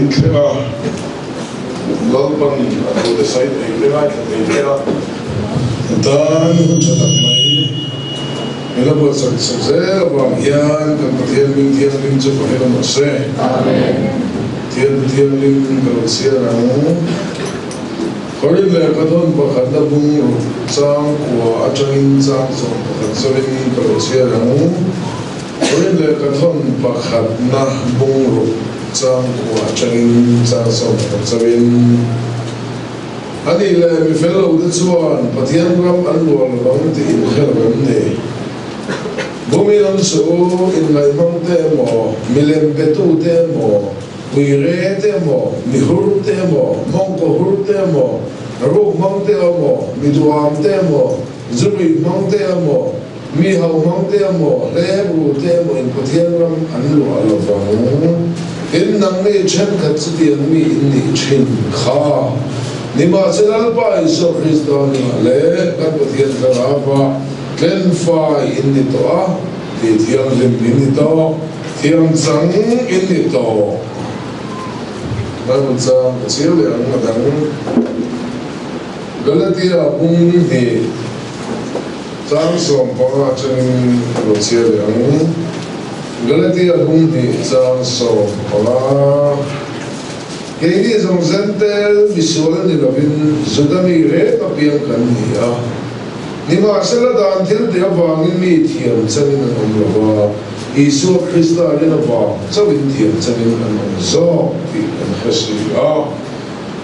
In thleng a, Lalpan a thute sawi thei te ngaithla thei te a, tan hun tha tak mai min la buatsak sak zel avang hian kan Pathian hming thianghlim chu fak emaw se. Pathian thianghlim ka lo chhiar ang. Korin leh Kadon pakhatna bung ruk chang kua atangin chang zawm pakhat zawin ka lo chhiar ang. Korin leh Kadon pakhatna bung ruk chang kua atangin chang zawm pakhat zawin. A nih leh mi fel lo te chuan Pathian ram an luah lo vang tih in hre lo em ni? Bumi lam chu inngaihmang te emaw, milem betu te emaw, Pui re te emaw, mi hur te emaw, mawngkaw hur te emaw, ruk hmang te emaw, mi duham te emaw, zurui hmang te emaw, mi hau hmang te emaw, hlep ru te emaw in Pathian ram an luah lo vang. Tin, nangni thenkhat chutiang mi in nih thin kha. Nimahse Lalpa Isua Krista nunah leh kan Pathian thlarauva tlenfai in ni tawh a, tih thianghlim in ni tawh. Thiam chang in ni tawh. Bible chang ka chhiar leh ang a dang. Galatia bung hi chang 15 atangin ka lo chhiar leh ang. Galatia bung hnih chang 15. Keini zawng Zentel misual ni lovin Juda mi reng apiang kan ni a. Nimahsela dan thil tih avangin mi thiam changin an awm lova. Isua Krista rin avang chauhin thiam changin an awm zawk tih kan hre si a.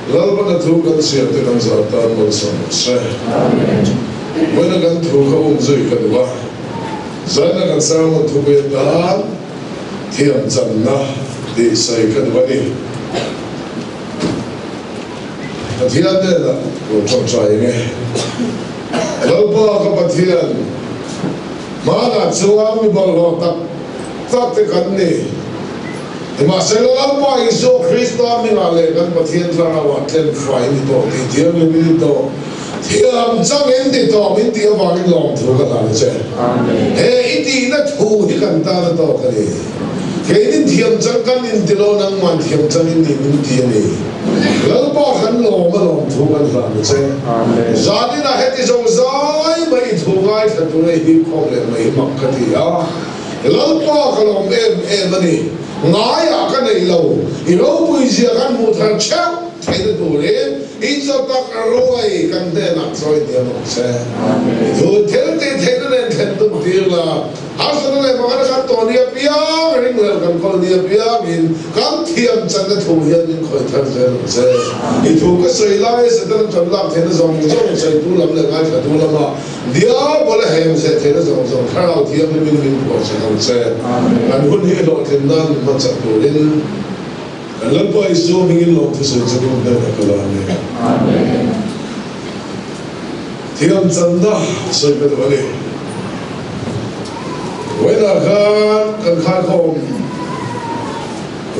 Lalpana thu kan chhiar te kan zah tan malsawm rawh se. Vawiina kan thu kha um zui ka duh a, zaina kan sermon thupui atan thiam channa tih sawi ka duh a ni. Pathian hnenah lo tawngtai eng e. Lalpa ka Pathian. Hmanah chuan mi bawlhhlawh tak tak te kan ni. Nimahsela Lalpa Isua Krista hmingah leh kan Pathian thlarauah tlen fai ni tawh tih thianghlim in ni tawh, thiam chang in ti tawh min tih avangin lawmthu ka hlan che. He i tihna thu hi kan tan a tawk a ni. Keinin thiam chang kan inti lo, nangman thiam chang in nih min ti a ni. Lalpa kan lawm a lawmthu kan hlan a che. Zaninah heti zo zai mai i thu ngaithla tur ei hi khawm leh mai hi mak ka ti a. Lalpa ka lawm em em a ni. Ngaiah ka nei lo. I ropui zia kan hmuh thar theuh theihna turin i chaw tak ruai kan hnenah chawi hniam ang che. I thu thil tih theihna nen thlen tum tir la. Harsatna leh pakhat kan tawh ni apiang, ringhlel kan kawl ni apiangin kan thiam channa thu hian min khawih thar zel ang che. I thu ka sawi lai Satan kan lak theihna zawng zawng sawitu lam leh ngaithlatu lama diabol a hem zeh theihna zawng zawng Thlarau Thianghlimin min phuahchak ang che. Kan hun hi hlawhtlin nan min hmanchak turin kan Lalpa Isua hmingin lawmthu sawi chu hun hnenah ka la a ni. Thiam channa sawi ka duh a ni. Vawiinah khan kan khaikhawm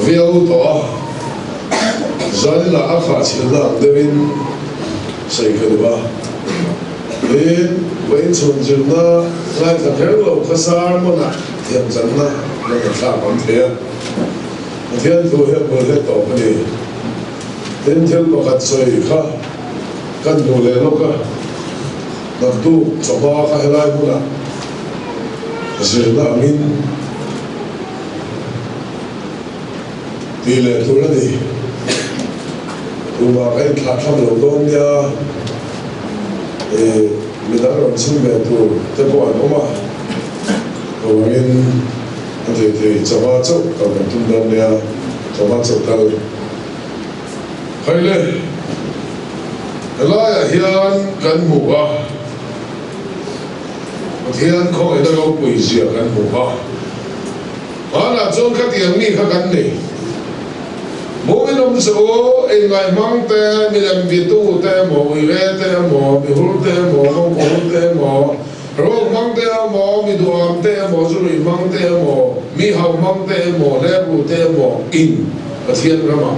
viau tawh a, zaninah a khahchhilna ang deuhin sawi ka duh a. Tin, vawiin chhun zirna ngaithla kher lo kha sermon-ah thiam channa la ngaihthlak awm thei a. Pathian thu hi a bul hle tawp a ni. Tin, thil pakhat sawi kha kan hmuh leh lawk a, naktuk chawhma kha helai hmunah zirna angin tih leh tur a ni. Tumah ka inthlahthlam lo dawn nia, ih midang rawn chhim ve tur te pawh an awm a, chuvangin a thei thei chawhma chauh kal kan tum dawn nia, chawhma chauh kal. Haile, helaiah hian kan hmu a, Pathian khawngaihna ropui zia kan hmu a, hmanah chuan khatiang mi kha kan ni. Mumin awm chu inngaih hmang te, milem bitu te emaw, uire te emaw, mihur te emaw, mawngkaw hur te emaw, rawk hmang te emaw, mi duham te emaw, zuruih hmang te emaw, mi hau hmang te emaw, hlep ru te emaw in Pathian ramah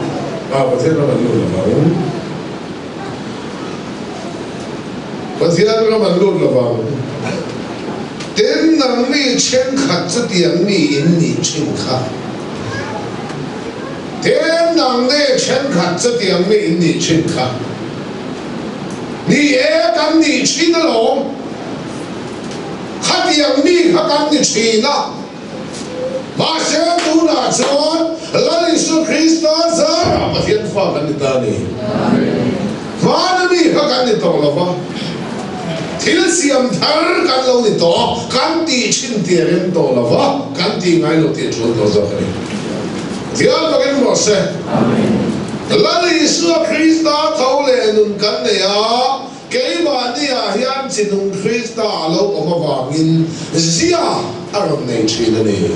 ah Pathian ram an lut lo vang. Pathian ram an lut lo vang. Tin, nangni thenkhat chutiang mi in nih thin kha. Tin. nang ne thenkhat chutiang mi in nih thin kha? Ni e, kan nih thin alawm. Khatiang mi kha kan ni thin a. Mahse tunah chuan Lal Isu Krista zarah Pathian fa kan ni ta a ni. Hmana mi kha kan ni tawh lo va, thil siam thar kan lo ni tawh, kan tih thin tih a rem tawh lo va, kan tih ngai lo tih a tul tawh zawk a ni. Thiam takin rawh se. Lal Isua Krista tho leh nun kan nei a, keimahniah hian chinung Krista a lo awm avangin zia a rawn nei thin a ni.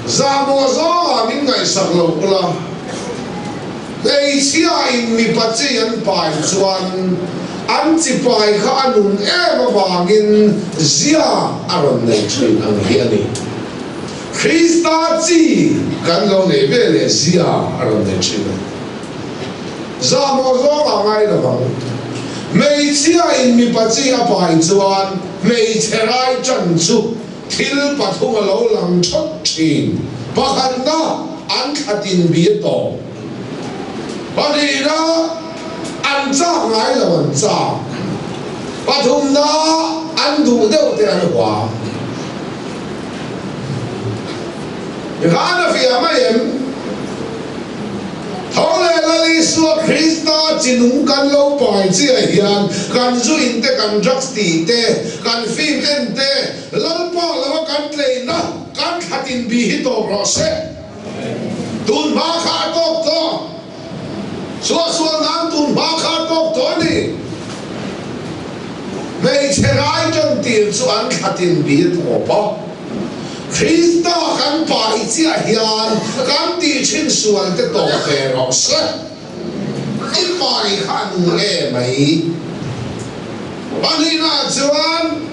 Zahmawh zawngah min ngaihsak lo ula, hmeichhiain mipa chi an pai chuan an chi pai kha a nun em avangin zia a rawn nei thin ang hi a ni. Krista chi kan lo nei ve leh zia a rawn nei thin a. Zahmawh zawngah ngai lo vang. Hmeichhiain mipa chi a pai chuan hmeichhe rai tan chu Thil pathum a lo lang thawt thin. Pakhatna, an thlatin bi a tawp. Pahnihna, an chak ngai lo an chak. Pathumna, an duh deuh te an hua. Tikhan a fiah mai em? Tho leh Lal Isua Krista chi nung kan lo pai chiah hian kan zu in te, kan drugs tih te, kan film en te, Lalpa lova kan tleina kan thlatin bi hi tawp rawh se. Tun hma kha a tawk tawh. Suahsual nan tun hma kha a tawk tawh a ni. Hmeichhe rai tan tir chu an thlatin bi a tawp a. Krista kan pai chiah hian kan tih thin sual te tawp ve rawh se. I pai kha a nung e mai. Pahnihna chuan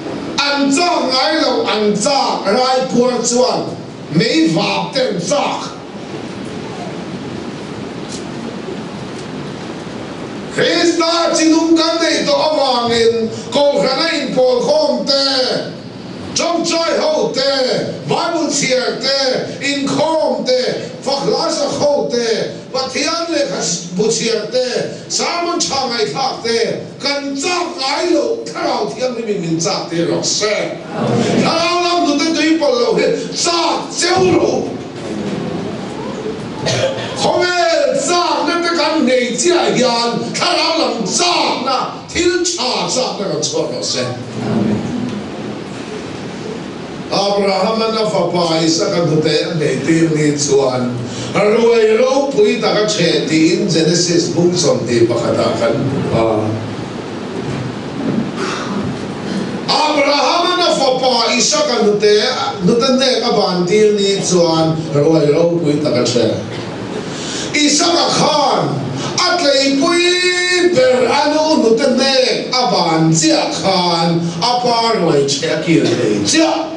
an chak ngai lo, an chak raipuar chuan mei vap te an chak. Krista chinung kan neih tawh avangin Kohhrana inpawlkhawm te, Chawngchai ho te, Bible chhiar te, inkhawm te, fakhla sak ho te, Pathian lehkha bu chhiar te, sermon tha ngaihthlak te, kan chak ngai loh Thlarau Thianghlim in min chak tir rawh se. Thlarau lam hnute tui pawlh loh hi chak cheu rawh u. Khawvel chakna te kan nei chiah hian Thlarau lam chakna Thil tha chakna rawn chhuak rawh se. Abraham-a'n a fapa Isaka hnute a hmeitir ni chuan ruai ropui tak a chheh tiin Genesis bung 21 ah kan hmu a. Abraham-a'n a fapa Isaka hnute hnute hnek a bantir ni chuan ruai ropui tak a chheh. Isaka khan a tleipui ber a nu hnute hnek a ban chiah khan a pa ruai che a kil thei chiah.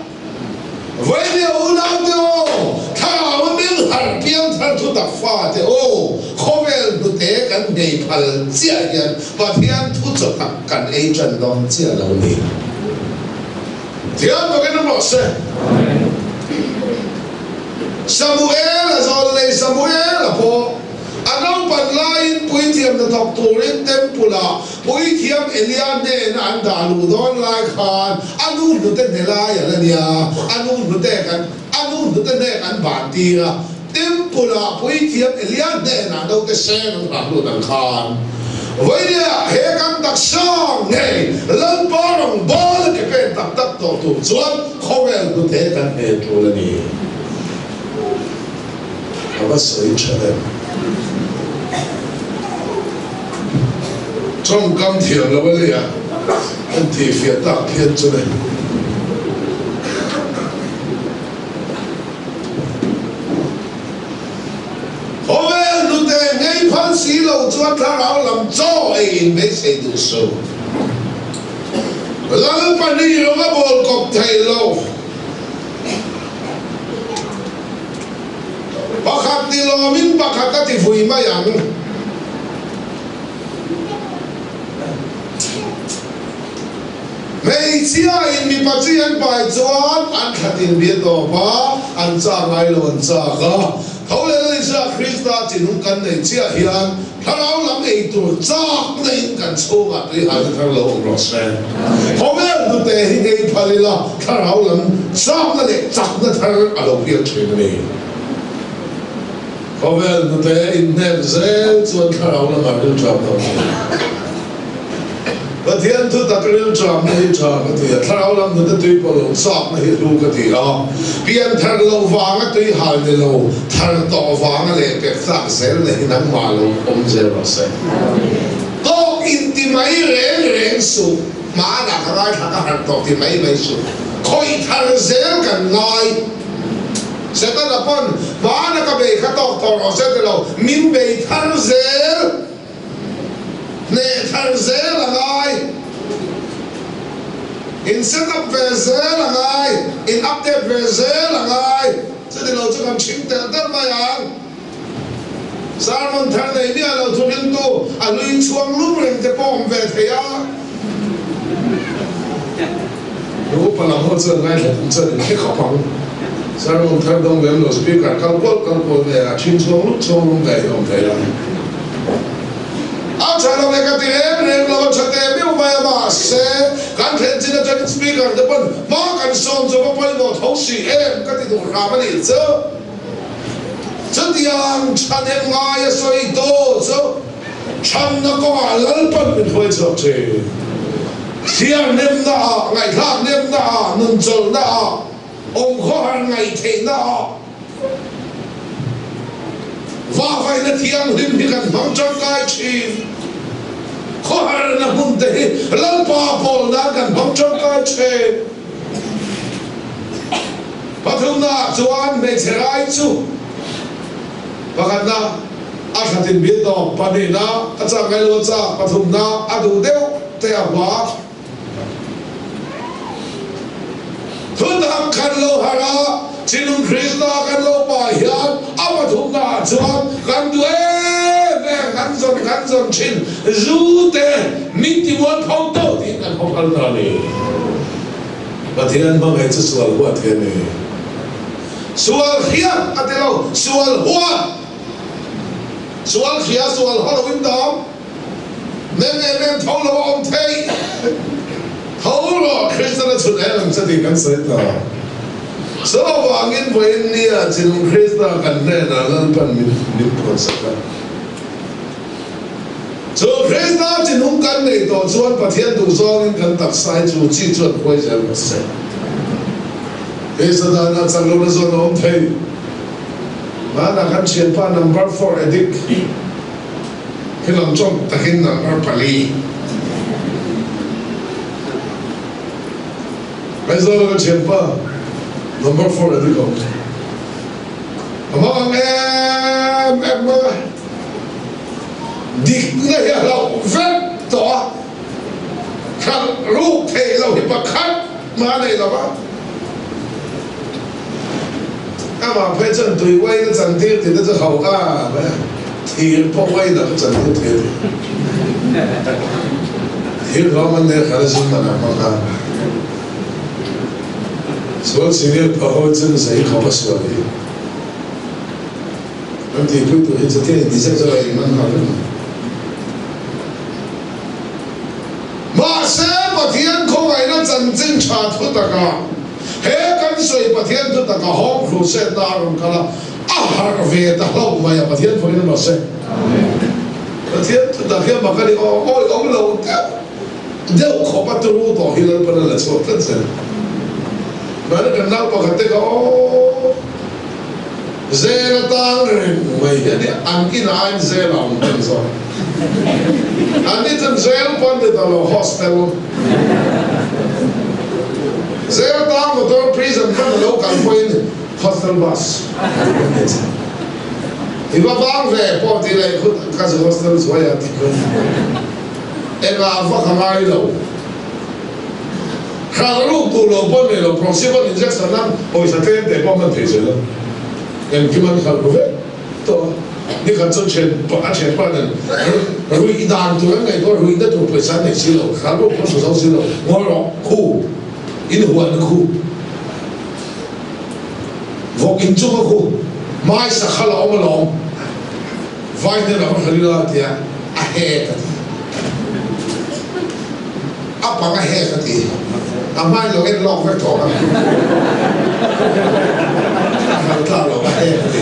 Vawinia unaute aw, thlarau a meng harh piang thar thu tak fate aw, khawvel hnute kan nghei phal chiah hian Pathian thu chaw tak kan ei tan dawn chiah lo ni. Thiam takin awm rawh se. Samuel a zawn lei Samuel a pawh a naupan laiin puithiam hnathawk turin temple ah puithiam Elia hnena an dah luh dawn lai khan a nu hnute hne lai a la nia, a nu hnute kan a nu hnute hnek an ban tir a, temple ah puithiam Elia hnenah naute seng an hrah lut ang khan vawinia he kan taksa ngei Lalpa rawngbâwl a ke pen tak tak tawh tur chuan Khawvel hnute kan hne tul a ni. A va sawi tha em. Tawngkam thiam lo a nia, an tihfiah tak phian chu ni. Khawvel hnute ngei phal si lo chuan thlarau lam chaw ei in beisei duh suh. Lalpa ni rawng a bawl kawp thei lo. Pakhat ti lawmin pakhat a ti vui mai ang. Hmeichhia in mipa chi an pai chuan an thlatin bi a tawp a, an chak ngai lo an chak a. Tho leh Lal Isua Krista chinung kan nei chiah hian Thlarau lam ei tur chakna in kan chhungah tuihalna thar lo awm rawh se. Khawvel hnute hi ngei phal ila Thlarau lam chakna leh chakna thar a lo piang thin a ni. Khawvel hnute inhnek zel chuan Thlarau lamah rilṭam lo thin. Pathian thu tak rilṭamna hi ṭha ka ti a, Thlarau lam hnute tui pawh lo chakna hi hlu ka ti a, pian thar lo vanga tui hal ni lo, thar tawh vanga leh pek tlak zelna hi nangmah lo awm zel rawh se. Tawk inti mai reng reng suh, hmanah ka ngaithla ka harh tawh ti mai mai suh, khawih thar zel kan ngai. Setana pawn hmana ka bei kha tawk tawh rawh se ti lo, min bei thar zel. Hneh thar zel a ngai, in set up ve zel a ngai, in update ve zel a ngai, chuti lo chu kan chhing telh telh mai ang. Sermon thar nei miah lo thurintu a hlui chhuang lum reng te pawh awm ve thei a. Nu upa lam ho chuan ngaithla tum chuan in hre khawp ang. Sermon thar dawng lem lo speaker kal kual kal kual ve a, chhing chhuang lup chhuang lum ve hi awm thei a. A tha lo e ka ti reng reng lo, a tha teh miau mai a, mahse kan thlen chin atangin speaker te pawn hma kan sawm chu va pawimawh tho si em ka ti duh hram a nih chu. Chutiang thahnem ngai a sawi tu chu Chhanna kawngah Lalpan min hruai chhuak thin. Thiar nemna ah, ngaihthlak nemna ah, nunchawlhna ah, awmkhawhar ngaihtheihna ah vahvaihna thianghlim hi kan hmang tangkai thin. Khawharna hmun te hi Lalpa pawl nan kan hmang tangkai thin. Pathumna ah chuan hmeichhe rai chu pakhatna, A thatin bil tawp pahnihna a chak ngai lo a chak pathumna a duh deuh te a hma. Thutak kan lo harh a, Chinung Krista kan lo pa hian a pathumna ah chuan kan duh em em, kan zawn kan zawn thin, zu te min ti mual pho to tiin kan hawk al ta a ni. Pathian hmangaih chu sual huat hi a ni. Sual hriat a ti lo, sual huat. Sual hria sual haw lo in dam. Meng em em tho lo a awm thei. Tho rawh Kristian a chhun em ang che tih kan sawi ta. Chu avangin vawiin nia chinung Krista kan hnenah Lalpan min min phuansak a. Chu Krista chinung kan neih tawh chuan Pathian duhzawngin kan taksa hi chu chi chuan huai zel rawh se. Krista danah chak lohna zawn a awm thei. Hmanah kan thianpa number four addict hi lam chawm takin number pali. Aizawl a ka thianpa number four addict awm. A hmang ang em em mai a, dikna hi a hlauh vek tawh a, hralh ruk theih loh hi pakhat mah a nei lo va. Amah phei chuan tui uain a chantir tih te chu ho a mai a, thir pawh uain a ka chantir thei a ti. Thir hlawm an nek khan a zin man a hmang a. Sual senior pa ho chuan zei khawp a sual hi. An tihpui tur hi chutia inti zeuh zeuh a inman nghal vek mai. Mahse Pathian khawngaihna chanchin tha thu takah He kan sawi Pathian chu taka hawng crusade na a rawn kal a, a harh ve ta hlauh mai a, Pathian fakin rawh se. Pathian thu tak hian mak a ni aw, awi awm lo deuh deuh khawp a turu tawh hi Lalpan a la chhuak tlat zel. Mahni kan nau pakhat te kha aw zel a tang reng mai hi a ni, an inah aiin zel a awm hnem zawk. An ni chuan zel pawn ni ta lo hostel. Zel tang motor prison hman a lo kal pawhin hostel bus i va vang ve pawh tih leh khut ka zu hostel zuai a ti khun engah vak a ngai lo. Hral ruk duh lo pawh nei lo proximon injection nan pawisa tlem te pawh hman thei zel a engkim an khalh ru vek tawh a. Nikhat chu thian a thianpa nen ruih dan tur an ngaihtuah a, ruihna tur pawisa an nei si lo, hral pawh pawh zo si lo, ngawi rawh, khu, in huan khu, vawk in chung a khu. Mai sakha la awm alawm. Vai hnen a va hal ila a ti a, a hek a ti. A pang a hek a ti. A hmain lo en lawk vek tawh a. A hal tlak lo, a hek a ti.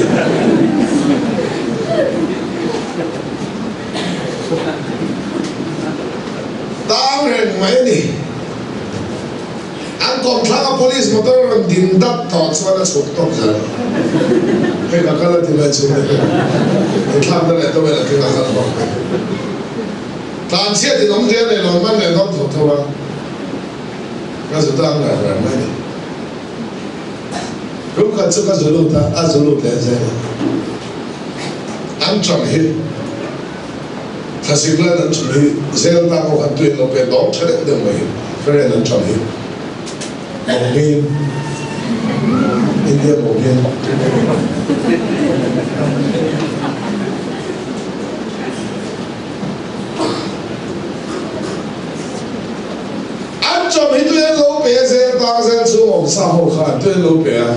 Tang reng mai a ni. An kawmthlang a police motor a rawn din dat tawh chuan a chhuk tawp zel. Hei ka kal a ti mai chu inthlakna leh tawel a tling a kal bawk. Tlanchhiat in awm zia nei lo man leh dawn tho tho a, ka zu tang ngar ngar mai ni. Rum khat chu ka zu lut a, a zu lut leh zel a. An chang hi. Thlasik lai an chhun hi zel ta pawh khan tuin lo pe dawng tha deuh deuh mai hi Feren an cham hi Mawngin India Mawngin An cham hi tuin lo pe zel tang zel chhung awm sa ho khan tuin lo pe a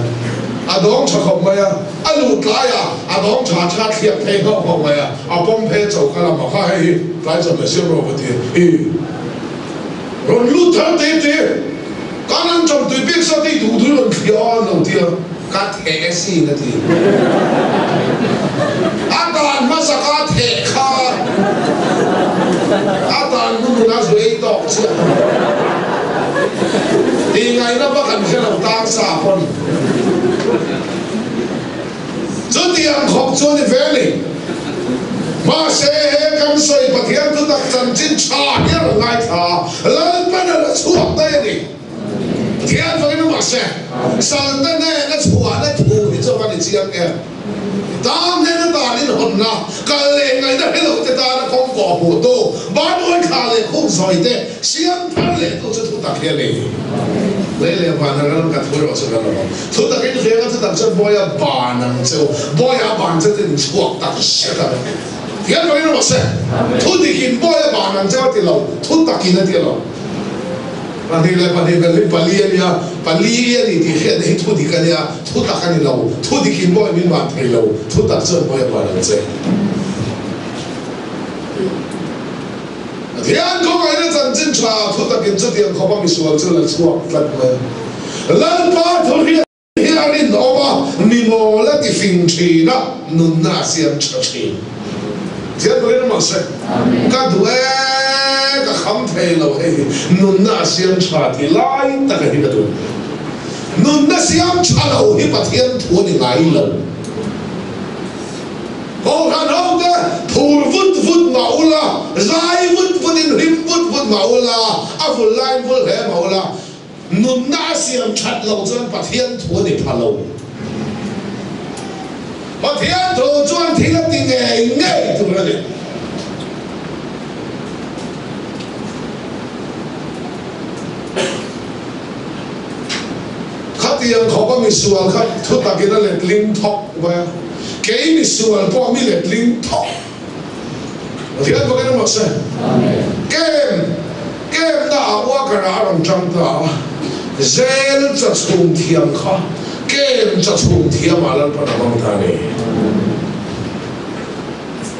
a dawng tha khawp mai a a luh tlai a a dawng tha tha thliak thei nghauh nghauh mai a. A pawm phe cho ka lam a kha hei hi tlai chawp leh siam rawh va ti i rawn lut thar te te kan an chawp tui bik sa tih duh tui rawn thliah a an lo ti a ka theh sin a ti a dan hmasa kha theh kha a dan hnuhnun a zu ei tawk chiah tih ngaihna va kan hre lo tang sa pawn. Chutiang khawp chu a ni ve ni. Mahse, he kan sawi Pathian thutak chanchin tha hi a rawn ngaithla a, Lalpan a la chhuak daih a ni. Pathian fakin a mahse, Salte hnena chhuahna thu hi chu a va ni chiang em? Tan hnena tan inhawnna, kal leh ngaihna hre lote tana kawng kawh hmuhtu, Bible thla leh khum zawite siam thar lehtu chu thutak hi a ni. Lei leh vana ram ka thu erawh chu ka la lo. Thutak in hriang a thutak chuan Bawiha ban ang che u, Bawiha ban che chu in chhuak tak zet a. Tihian vawiin rawh se, thudik in Bawiha ban ang che u a ti lo, thutak in a ti lo. Pahnih leh pahnih bel hi pali a nia, pali a ni tih hriatna hi thudik a nia, thutak a ni lo, thudik in Bawiha min ban thei lo, thutak chuan Bawiha ban ang che. Pathian khawngaihna chanchin tha thutakin chutiang khawpa misual chu la chhuak tlat mai. Lalpa thurhiat hi a rinawm a, mi mawl a ti fing thin a, nunna a siam tha thin. Pathian pawhin a mahse, Ka duh e, ka kham thei lo hei hi, nunna a siam tha tih lai taka hi ka duh. Nunna siam tha lo hi Pathian thu a ni ngai lo. Kohhran hote phur vut vut mah ula, zai vut vutin hlim vut vut mah ula, a vul laiin vul hle mah ula, nunna a siam that loh chuan Pathian thu a ni pha lo. Pathian thu chuan thil a ti ngei ngei tur a ni. Khatiang khawpa misual kha thutakin a letling thawk mai a. Kei misual pawh mi letling thawk. Pathian bawkin a mak se. Kem kem na ah worker ah a rawn tang ta a, zel cha chhung thiam kha kem cha chhung thiam ah Lalpan a hmang ta a ni.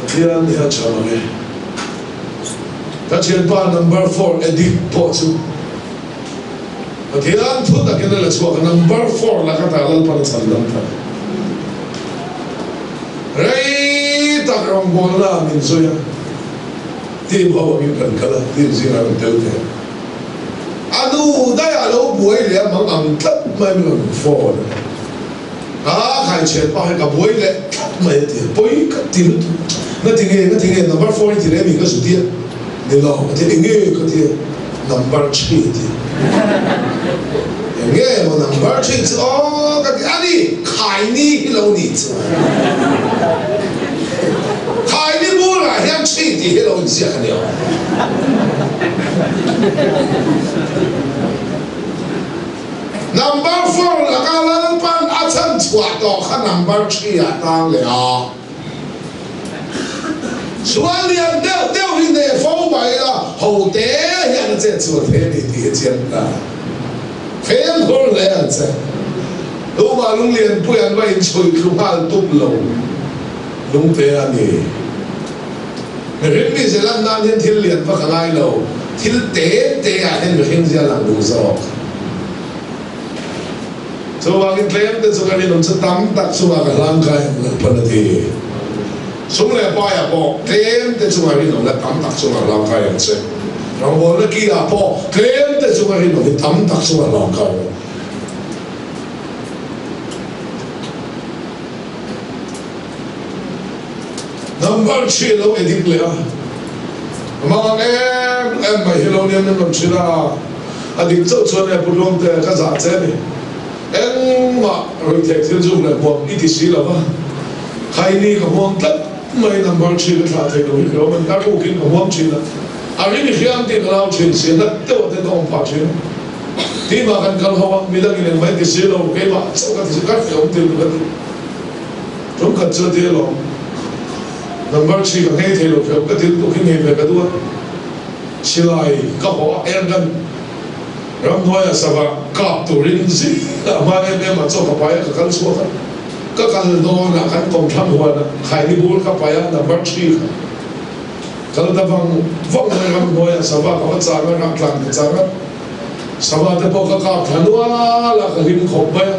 Pathian hi a tha mang e. Ka thianpa number four addict pawh chu Pathian thu takin a la chhuak a, number four laka ta Lalpan a chhan dam ta. Rei tak rawngbawlna ah min zui a, team ho angin kan kal a, team zingah rawn tel ve a. A nu daih a lo buai leh a mang ang tlat mai min rawn phone a, a khaichhiat pah hi ka buai leh tlat mai a ti a, pawi ka ti lutuk. Ngati nge, ngati nge number four i ti leh mi ka zu ti a, ni lo a ti a, enge ka ti a. Number chhi ti eng nge maw number chhi chu aw ka ti a ni khaini hi lo ni chu khaini bulah hian chhi tih hi lo inziak a ni aw. Number four laka Lalpan a chhan chhuah tawh kha number chhi ah tang leh a. Sual lian deuh deuh hi hneh fo mai ila, ho te hian a chet sual thei a ni tih hi chiang ta. Fimkhur hle ang che. Tumah lunglianpui an va inchhuih thlu nghal tup lo. Lungte a ni. Mihring mi ze lan nan hian thil lian vak a ngai lo, thil te te ah hian mihring zia lang duh zawk. Chuvangin tlem te chu ka rinawm chu tam tak chungah ka hlangkai ang Lalpan a ti. Sum leh paiah pawh tlem te chunga rinawm la tam tak chungah hlangkai ang che. Rawngbawlna ki ah pawh tlem te chunga rinawm hi tam tak chungah hlangkai ang. Number chhi lo edit leh a, mang em em mai hi lo niam em lo thin a, a dik chauh chuan e Pu Tluangte ka zah che ni, engmah ruihtheih thil zuk leh hmuam i ti si lo va, khaini ka hmuam tlat mai number chhi ka thlah thei lo hi ka awm a ni, a rukin ka hmuam thin a, a rin hian tih ka lau thin si a, nat deuh ah ten ka awm phah thin a, timah kan kal ho a, midangin engmah i ti si lo, keimah chauh ka ti si, ka hreawm thil ka ti. Tum khat chu a ti alawm. Number chhi ka nghei thei lo hreuh ka til tuk hi nghei ve ka duh a. Silai ka haw a air gun ramhnuaia sava kap turin zingah hma em em ah chaw ka pai a ka kal chhuak a. Ka kal dawn ah kan kawmthlang huan ah khaini bur ka pai a number chhi kha kal ta vang vang mai ramhnuaia sava ka va chang a rah tlan ka chang a. Sava te pawh ka kap thla nual a ka hlim khawp mai a.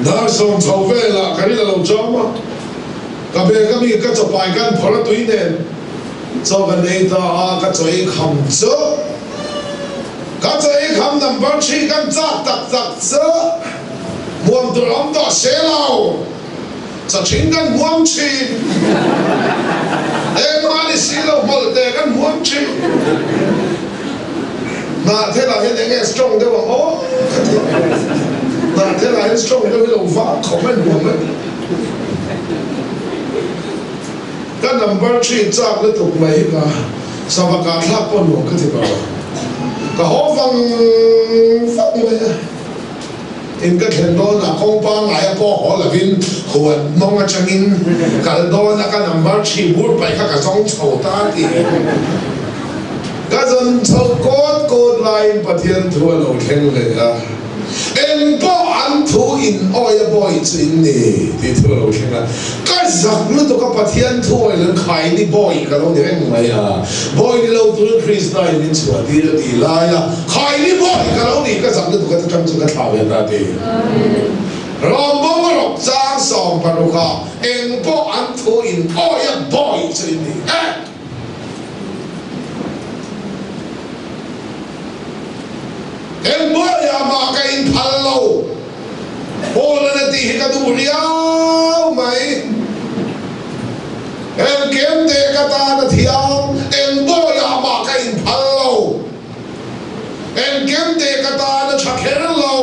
Dar 10 chho velah ka rin a lo chawm a, ka bag a mi ka chawpai kan phawrh a tui nen chaw ka nei ta a, ka chaw ei kham chu ka chaw ei kham number chhi kan chak tak tak chu hmuam tur awm tawh se lo, chachhin kan hmuam thin, engmah ni si lo hmawlh te kan hmuam thin, Hnahthel ah hian enge strong deuh ang aw ka ti a, hnahthel ah hian strong deuh hi lo vak khawp mai nuam mai. Ka number chhi chak lutuk mai hi ka sava kah thlak pawh nuam ka ti lo a, ka haw vang vang mai a. In ka thlen dawnah kawng pangngai a pawh haw lovin huan mawng atangin kal dawna ka number chhi bur paih kha ka zawng chho ta tih ka zawn chho kawt kawt laiin Pathian thu a lo thleng ve a, eng pawh an thu in awi a bawi chu in ni tih thu a lo thleng a, ka zak lutuk a Pathian thu awi lo khai ni bawi ka lo ni reng mai a, bawi ni lo turin Krista in min chhuah tir a tih laia Khai ni bawi ka lo nih ka zak lutuk a chutang chu ka thlah ve ta ti. Rawngbaw a rawk chang 16 ah eng pawh an thu in awi a bawi chu in ni e. Eng bawi ah mah ka in phal lo. Paul an a tih hi ka duh riau mai. Eng kem te ka tan a thiam eng bawi ah mah ka in phal lo. Engkim teh ka tan a tha kher lo.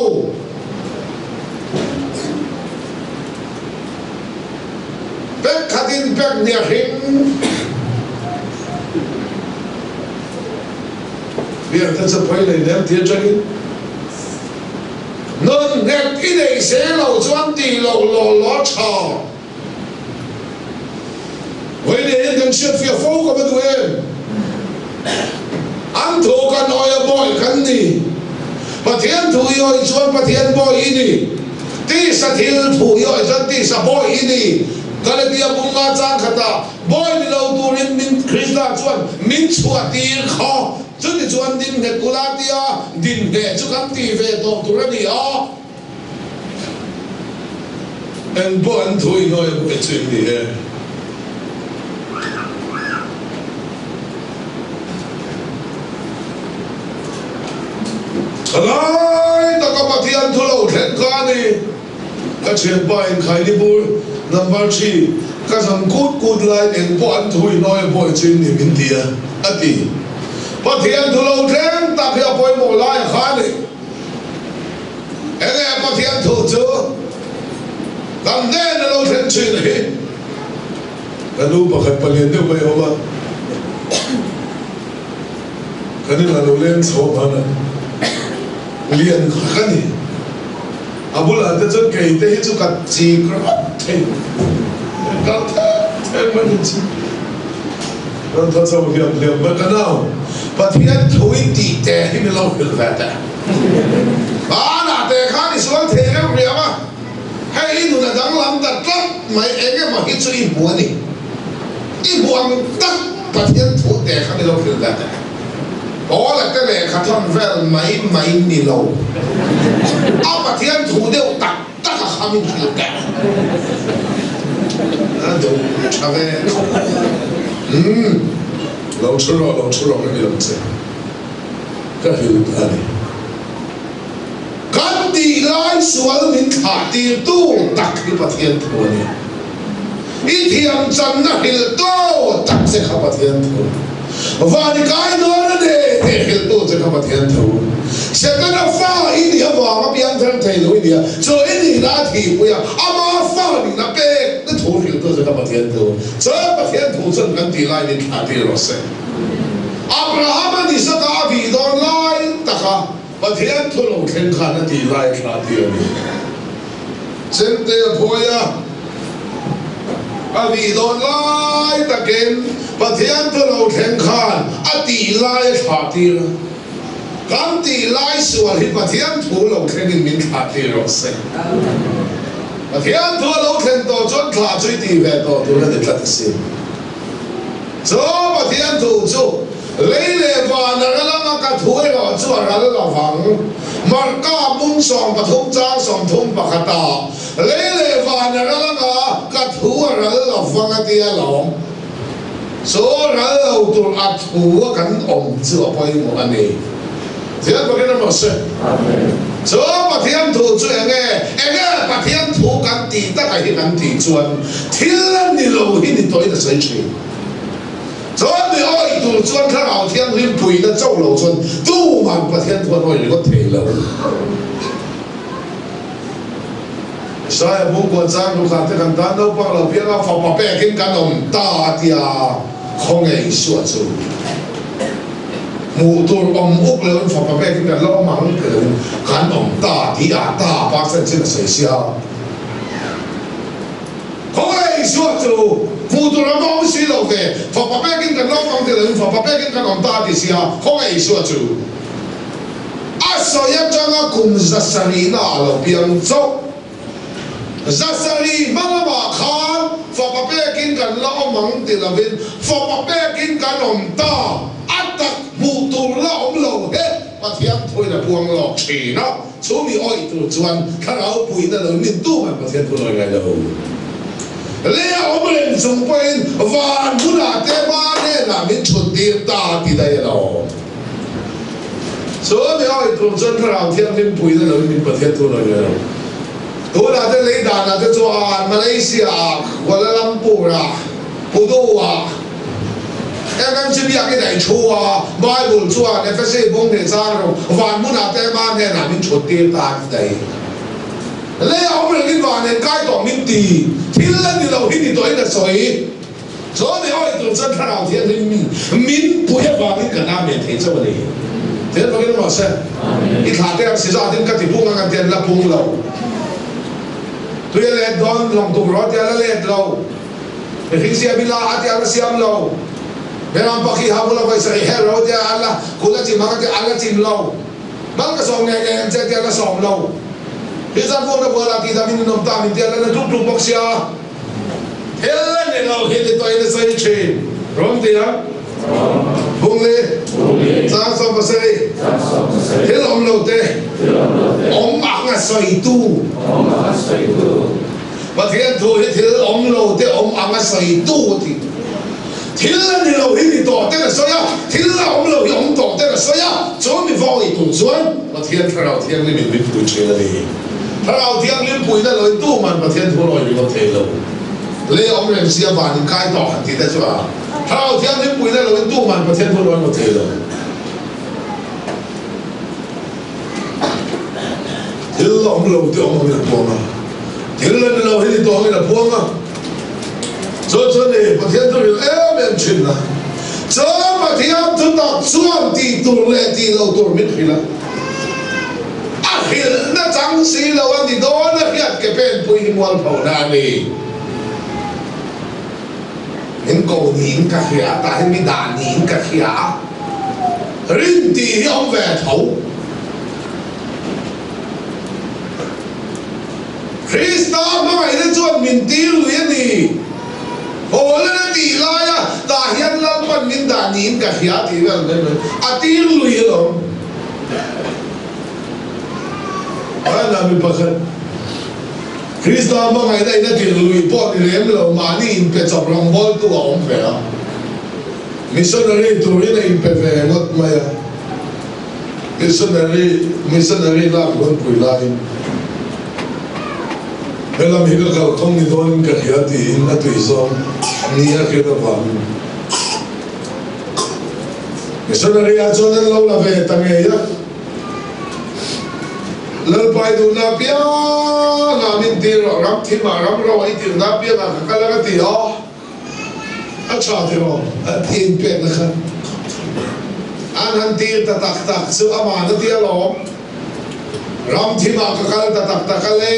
Pek khatin pek hniah hring. Biak te chu phawi lei nem ti atangin nun nghet i neih se lo chuan tih loh law law tha. Vawi leh hian kan hriat fiah fo ka va duh em? An thu kan awi a bawi kan ni. Pathian thu i awi chuan Pathian bawi i ni. Tisa thil thu i awi chuan tisa bawi i ni. Galatia bunga chang khatah bawi ni lo turin min Krista chuan min chhuah tir kha. Chuti chuan din nghet ula tia din hneh chu kan tih ve tawh tur a ni a. Eng pawh an thu i hnuai a chu in ni e. Lai taka Pathian thu lo thlen kha a ni. Ka thianpa in khaini bur number thi ka zam kut kut laiin eng pawh an thu i hnuai a buai chu in ni min ti a, a ti. Pathian thu lo thleng tak hi a pawimawh lai a kha a ni. Enge Pathian thu chu kan hnena lo thlen thin hi? Ka nu pakhat palian deuh mai a awm a, kan inah lo leng chho hman a, lian kha ka ni. A bulah te chuan kei te hi chu ka chik rawt thei, kal thek thek mai ni chu. Kan tha chho hliam hliam mai ka nau, Pathian thu in tih te hi min lo hrilh ve teh. Banah te kha. khan i sual thei reuh riau a, hei i nun a danglam ta tlat mai, eng emaw hi chu i hmu a ni. I hmu ang tak Pathian thu te kha mi lo hrilh ve teh. Paula te lehkha thawn vel mai mai ni lo, a Pathian thu deuh tak tak a kha min hrilh teh. A deuh tha ve khawp mai. Umm, lo thu rawh, lo thu rawh ka ni lo che. Ka hrilh a ni. Kan tih lai sual min thlah tirtu tak hi Pathian thu a ni. I thiam channa hrilhtu tak che kha Pathian thu. Van i kai dawn a ni tih hrilhtu che kha Pathian thu. Setana fa i nih avanga piangthar thei lo i nia, chu i nihna a thihpui a, ama fa nihna pek na thu hrilhtu che kha Pathian thu. Chuan Pathian thu chuan kan tih lai min thlah tir rawh se. Abrahama Isaka a vih dawn lai taka Pathian thu lo thleng khan a tih lai thla tih a ni. Chemte a phawi a, a vih dawn lai takin Pathian thu lo thleng khan a tih lai a thlah tir a. Kan tih lai sual hi Pathian thu lo thlengin min thlah tir rawh se. Pathian thu a lo thlen tawh chuan thlah chu i tih ve tawh tur a ni tlat asin. Chu Pathian thu chu lei leh van a ral anga ka thu erawh chu a ral lo vang. Marka bung 13 chang 31 ah lei leh van a ral anga ka thu a ral lo vang a tia lawm. Chu ral lo tur a thu a kan awm chu a pawimawh a ni. Thian pakin a maw se? Chu Pathian thu chu enge? Enge Pathian thu kan tih takah hi kan tih chuan thil a ni lo hi ni tawhin a sawi thin. Chuan mi awih tur chuan Thlarau Thianghlim puihna chauh lo chuan tuman Pathian thu an awih ringawt thei lo. Isaiah bungkuan chang lukha te kan tan naupang lo pianga fapa pekin kan awm ta a tia khawnge Isua chu. Hmuh tur awm uk loin fapa pekin kan la awm ang ti loin kan awm ta tih ah ta percent chin a sawi sia. Khawnge Isua chu hmuh tur awm awm si lo ve, fapa pekin kan la awm ang ti loin fapa pekin kan awm ta ti sia, khawnge Isua chu a sawi atanga kum 700 na ah lo piang chauh. 700 hma lamah khan fapa pekin kan la awm ang ti lovin fapa pekin kan awm ta, a tak hmuh tur la awm lo he Pathian thuin a puang lawk thin a, chu mi awih tur chuan thlarau puihna lo min tum an Pathian thu nawi ngai lo. Lei a awm reng chung pawhin van hmunah te hma hnenah min thut tir ta ti daih a lo. Chu mi awih tur chuan Thlarau Thianghlim puihna lo in min Pathian thu nawi ngai lo. Tunah te lei danah te chuan Malaysia ah, Kuala Lumpur ah, Pudu ah, MMC biakin a i thu a, Bible chuan Efesi bung hnih chang rawh van hmunah te ama hnenah min thut tir ta ti daih. Lei a awm rengin van en kai tawh min ti. Thil a ni lo hi ni tawhin a sawi. Chuan i awih tur chuan Thlarau Thianghlim min min pui avangin kan amen thei chauh a ni. Thil fakin emaw se, i thlah te ang si zatin ka ti pung ang an ti an la pung lo. Tui a let dawn lawng tuk rawh a ti a la let lo. Mihring siam ila a ti a la siam lo. Beram pakhi ha bula vawi sarih her rawh a ti a la kut a chim ang a ti a la chim lo. Mal ka sawm ngei ngei ang che a ti a la sawm lo. Hi zan vuakna bualah tih dam in in awm ta min ti a la na tluk tluk bawk sia. Thil a ni lo hi ni tawhin a sawi thin. Rawng ti ang? Bung li? Chang 70. Thil awm lo te awm ang a sawitu. Pathian thu hi thil awm lo te awm ang a sawitu a ti. Thil a ni lo hi ni tawh ten a sawi a, thil a awm lo hi awm tawh ten a sawi a, chu mi vawi tur chuan Pathian Thlarau Thianghlimin min pui thin a ni. Thlarau Thianghlim puihna lo in tuman Pathian thu rawi ringawt thei lo. Lei a awm reng sia van in kai tawh han tih te chu a. Thlarau Thianghlim puihna lo in tuman Pathian thu rawi ringawt thei lo. Thil a awm lo te awm angin a puang a. Thil a ni lo hi ni tawh angin a puang a. Chu chu ni Pathian thu hril em em thin a. Chuan Pathian thu tak chuan tih tur leh tih lo tur min hrilh a. A hrilhna chang si lo a ni dawn a hriat ke pen pui hi mualphona a ni. Min ko niin ka hria a, tah hian mi dah niin ka hria a, rin tih hi a awm ve tho. Krista hmangaihna chuan min tir lui a ni. Hawlan a tih laia tah hian Lalpan min dah niin ka hria tih vel mai mai a tir lui alawm. Hmanah mi pakhat Krista hmangaihna in a tir lui pawh ni lem lo mahni inpe chawp rawngbawltu a awm ve a. Missionary turin a inpe ve ngawt mai a. Missionary missionary lak hunpui laiin helam hi ka kalkawng ni dawnin ka hria tiin a tui zawng ni a hriat avangin missionary ah chuan an lo la ve ta ngei a. Lalpai duhna apiangah min tir rawh, ram thimah ram ro i tirhna apiangah ka kal ang a ti a. A tha tiraw? A ti inpekna kha an han tir ta tak tak chu aman a ti alawm. Ram thimah ka kal ta tak tak a le,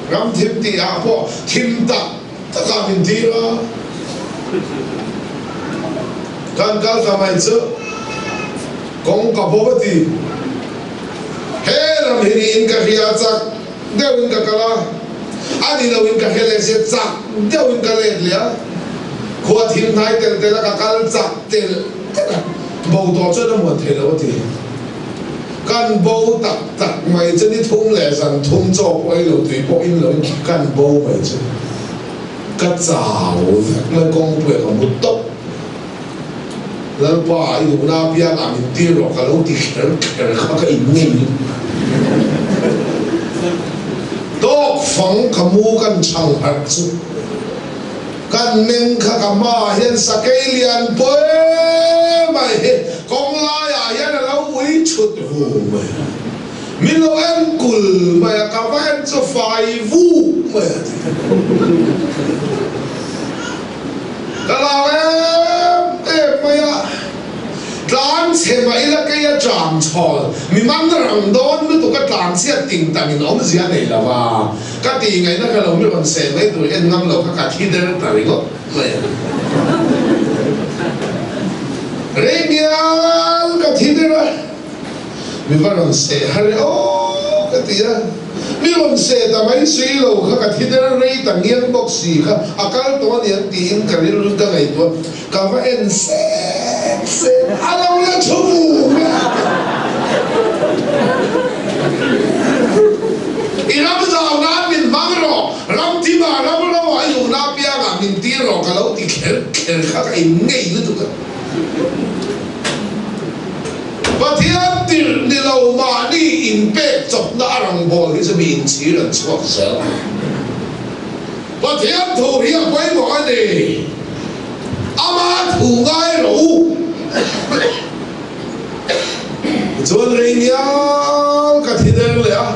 ram thim tih ah pawh thim tak takah min tir a. Kan kal ta mai chu kawng ka bo a ti. He ram hi niin ka hria chak deuhin ka kal a, a ni loin ka hre leh sia chak deuhin ka let leh a, khua thim hnai telh telh a ka kal chak telh telh a, bo tawh chuan a muan thei lo a ti. Kan bo tak tak mai chu ni thum leh zan thum chaw pawh ei lo tui pawh in loin kan bo mai chu ka chau vek mai kawngpuia ka mu tawp. Lalpa i duhna apiangah min tir rawh ka lo ti kher kher kha ka in ngei tawk fang ka mu kan chhang harh chu kan meng kha ka hmaah hian sakei lian pawi mai hi kawng laiah hian a lo ui chhut vu mai a, min lo en kul mai a, ka va en chu fai vuk mai a ti. Ka lau em em mai a, tlan chhe mah ila kei a tlam chhawl, mi man rang dawn lutuk a tlan chhiat ting tang in awmzia nei lo va, ka tih ngaihna ka lo mi rawn seh mai tur en ngam lo kha ka thi der ta ringawt mai a. Rei ngial ka thi der a. Mi va rawn seh har e aw ka ti a, mi rawn seh ta mai si lo kha ka thi der rei ta ngiang bawk si kha a kal tawh a niang tiin ka rilru ka ngaihtuah ka va en sek sek a lo la thu vung a. I ram zau nan min hmang rawh, ram thimah ram roah i duhna apiangah min tir rawh ka lo ti kher kher kha ka in ngei lutuk a. Pathian tirh ni lo mahni inpek chawpna a rangbawl hi chu mi inchhir an chhuak zel. Pathian thu hi a pawimawh a ni. Ama thu ngai rawh u. Tichuan rei ngial ka thi der leh a,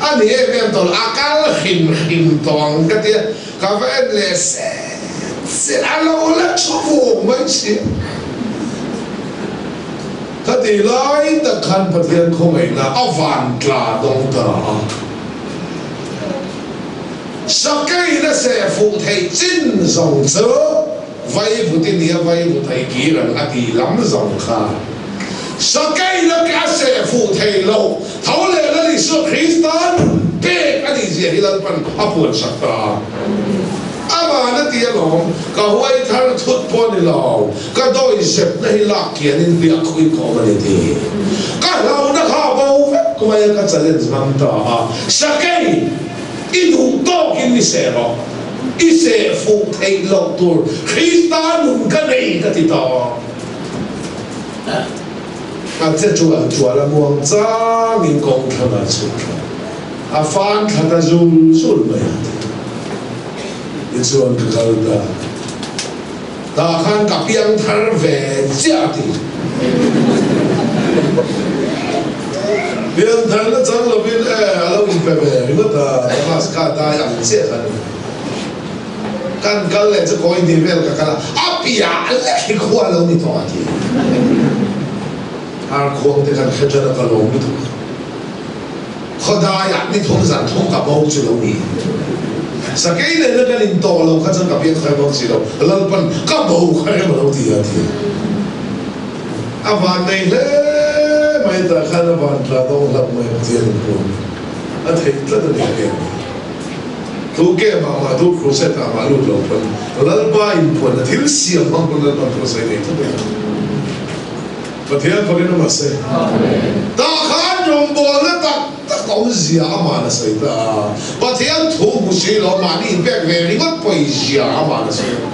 a ni em em tawh lo, a kal hrim hrim tawh ang ka ti a. Ka va en leh set set a lo la thu vung mai si. Ka ti lai tak khan Pathian khawngaihna a van tla dawng ta a. Sakeiin a seh fuh theih chin zawng chu vaivut i nia vaivut ei kir ang a tih lam zawng kha. Sakeiin a seh fuh thei lo tho leh Lal Isua Kristan pek a nih zia hi Lalpan a puansak ta a. Aman a ti alawm, ka huai thar thut pawh a ni lo, ka dawi zepna hi lak kianin hliah khui khawm a ni ti. Ka hlauhna kha a bo vek mai a, ka challenge ngam ta a. Sakei, i duh tawkin i seh rawh, i seh fuh theih loh tur Krista nun ka nei ka ti ta a. A che chual chual a muang changin kawng thlang ah chhuk thla a fan thla ta zul zul mai a ti. Tichuan ka kal ta. Tah khan ka piang thar ve chiah a ti. Pian thar na chang lovin e a lo inpe ve ringawt a, Damascus dai ang chiah kha a ni. Kan kal leh chu kawi hnih vel ka kal a, a piah lek hi khua lo ni tawh a ti. Arkhuang te kan hre ṭan a ka lawm lutuk. Khawdaiah ni thum zan thum ka bo chu lo ni. Sakei nena kan in tawh lo kha chuan ka piang kha bo si lo, Lalpan ka bo kha rem a lo ti a ti. A van nei hle mai tah khan a van tla dawng hlauh mai Pathian in puan. A theih tlat a ni a game hi. Tu game ah mah tu crusade ah mah lut lo pawn Lalpa inpuanna thil siam hmang pawn Lalpan thu a sawi thei tlat a ni. Pathian fakin a mahse. Tah khan rawngbawlna tak tak awmzia amah na sawi ta a. Pathian thu hmu si lo mahni inpek ve ringawt pawizia amah na sawi a.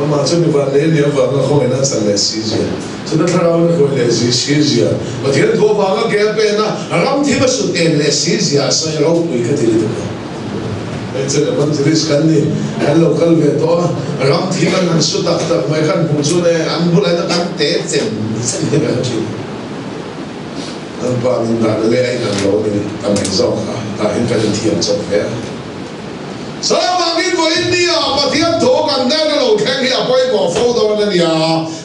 Amah chu mi van leh nia avanga khawngaihna a chan leh si zia, chuna thlarau in a hruai leh zi si zia, Pathian thu avanga ke a pen a, ram thim a sut en leh si zia a sawi ropui ka ti lutuk a. Hei chen evangelist kan ni, kan lo kal ve tawh a, ram thim an han su tak tak mai khan hmuh chu ne an bulah hian kan te chem chem hi ka hre thin. An pa min dan leh a inang lo a ni ta mai zawk a, tah hian kan inthiam chawp ve a. Chuvangin vawiin nia Pathian thu kan hnena lo thleng hi a pawimawh fo dawn a nia.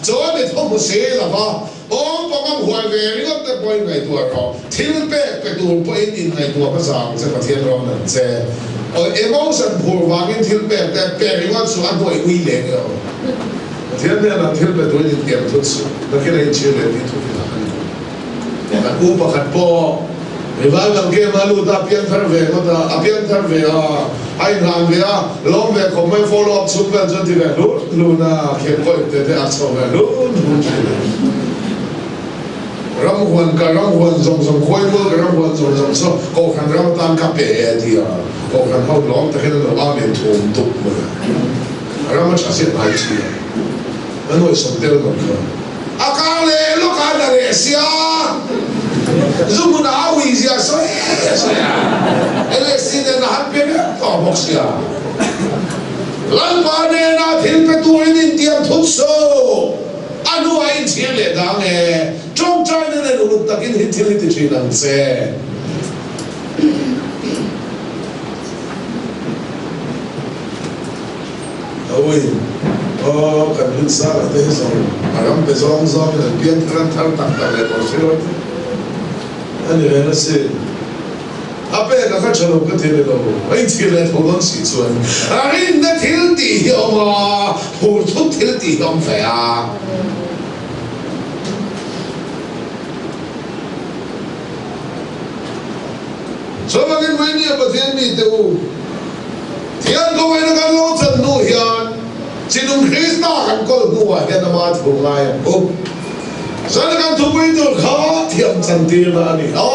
Chuan i thu hmu si lo va, awm pangam huai ve ringawt te pawhin ngaihtuah rawh. Thil pek pe tur pawhin inngaihtuah hmasa ang che Pathian rawn an che. Awi emotion phur vangin thil pek te pe ringawt suh a hnuai ui leng emaw. Pathian hnenah thil pe turin intiam thut suh, nakin a inchhir leh tih thu hrilh a ni. Kan u pakhat pawh revival game a lut a, a piangthar ve ngawt a, a piangthar ve a, a inhlan ve a, lawm ve khawp mai, follow up chhung vel chuan ti ve hlun hlun a, khenkawi te te a chho ve hlun hlun thin a. Ram huan ka ram huan zawng zawng, khawimual ka ram huan zawng zawng chu Kohhran ram atan ka pe e a ti a, Kohhran ho lawm takin an lo amen thum dup mai a, ram a tha chiah ngai thin a, a nuaihsawm tel ngawt kha. A kar leh lawk a na leh sia, zu hmun ah a ui zia sawi sawi a, LSC nen a han pe vek tawh bawk sia. Lalpa nena thil pe turin intiam thut suh, a hnuah inchhir leh dang e, tawngtaina nen uluk takin hi thil hi ti thin ang che. A ui, Aw, kan hun sang ah te hi zawng a ram pe zawng zawngin an piang thar an thar tak tak leh tawh hrilo te a ni reng asin. A pek a kha tha lo ka ti ni lo, a inchhir leh tho dawn si chuan a rinna thil tih hi a awm a, phur thut thil tih hi a awm ve a. Chuvangin Mainia Pathian mite u, Thian kawngaiin a kan lo chan hnu hian Chinung Krista kan kawl hnuah hian ama thu ngai ang u. Chuan kan thupui tur kha thiam chan tirna a ni a.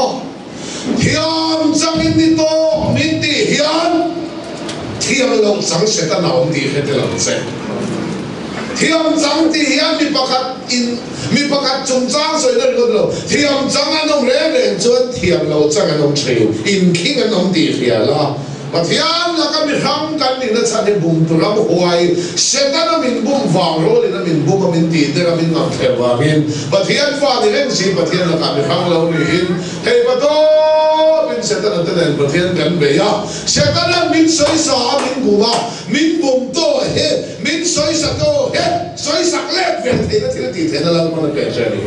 Thiam chang in ni tawk min tih hian thiam loh chang Setana awm tih hre tel ang che. Thiam chang tih hian mi pakhat in mi pakhat chungchang sawina ringawt lo. Thiam chang an awm reng reng chuan thiam loh chang an awm thin, inkhing an awm tih hria la. Pathian laka mi hrang kan nihna chhan hi bum tur a huai, Setana min bum vang rawlin a min bum a min tih der a min ngam thleh vangin Pathian fa ni reng si Pathian lakah mi hrang lo niin hei va tawpin Setana te nen Pathian kan bei a, Setana min sawisa a min bum a, min bum tawh he, min sawisa tawh he, sawisak let ve theihna thil tih theihna Lalpan a pek che a ni.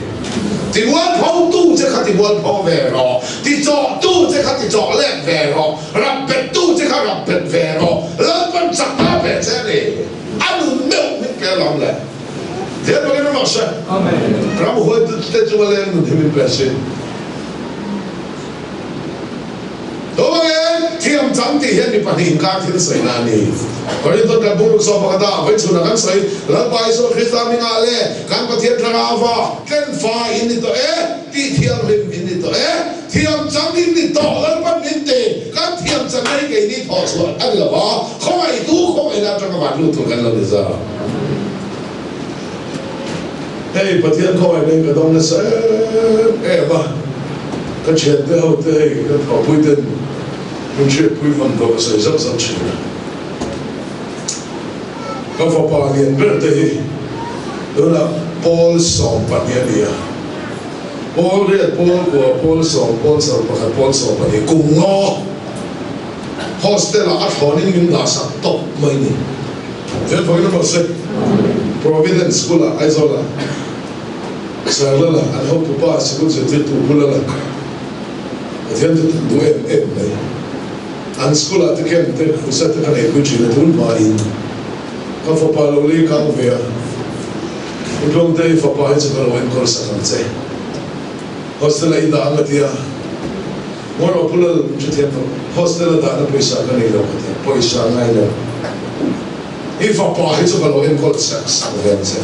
Timualphotu che kha timualpho ve rawh, tichawhtu che kha tichawh let ve rawh, rapbettu che kha rapbet ve rawh, Lalpan chakna a pe che a ni. A nun meuh min pe alawm le. Thian pakin ram ah hre. Ram huaitute chunga leng nun hi min pe a si. Tuvangin, thiam chang tih hian mi pahnih inkar thil sawina a ni. Korinthon kan bung ruk 11 ah vawi chhunah kan sawi, Lalpa Isua Krista hmingah leh kan Pathian Thlarauva tlenfa in ni tawh e, tih thianghlim in ni tawh e, thiam chang in ni tawh Lalpan min ti, kan thiam changna hi keini thawh chhuah a ni lo va, khawngaihtu khawngaihna atanga van lut tur kan lo ni zawk. Hei Pathian khawngaihna in ka dawng nasa em em a, ka thiante ho te hei ka thawhpui ten min hriatpui van tawh ka sawi zauh zauh thin a. Ka fapa lian ber te hi tunah pawl 12 a ni a, pawl riat, pawl kua, pawl sawm, pawl 11, pawl 12 kum ngaw hostel ah a thlawnin min dah sak tawp mai ni. Then for example se Providence School ah Aizawl ah Sarlal ah an hotu pa sikul zirtirtu Bulal ah Pathian chu duh em em mai. An school ah te camp te crusade te kha nei pui thin a tun hma in ka fapa lo lei kang ve a U Tluangte i fapa hi chu ka lo enkawl sak ang che hostel ah i dah ang a tia. Ngawi rawh Pu Lal, min hrethiam tawh. Hostel a dahna pawisa ka nei lo ka ti a, pawisa ngai lo. I fapa hi chu ka lo enkawl sak sak ve ang che.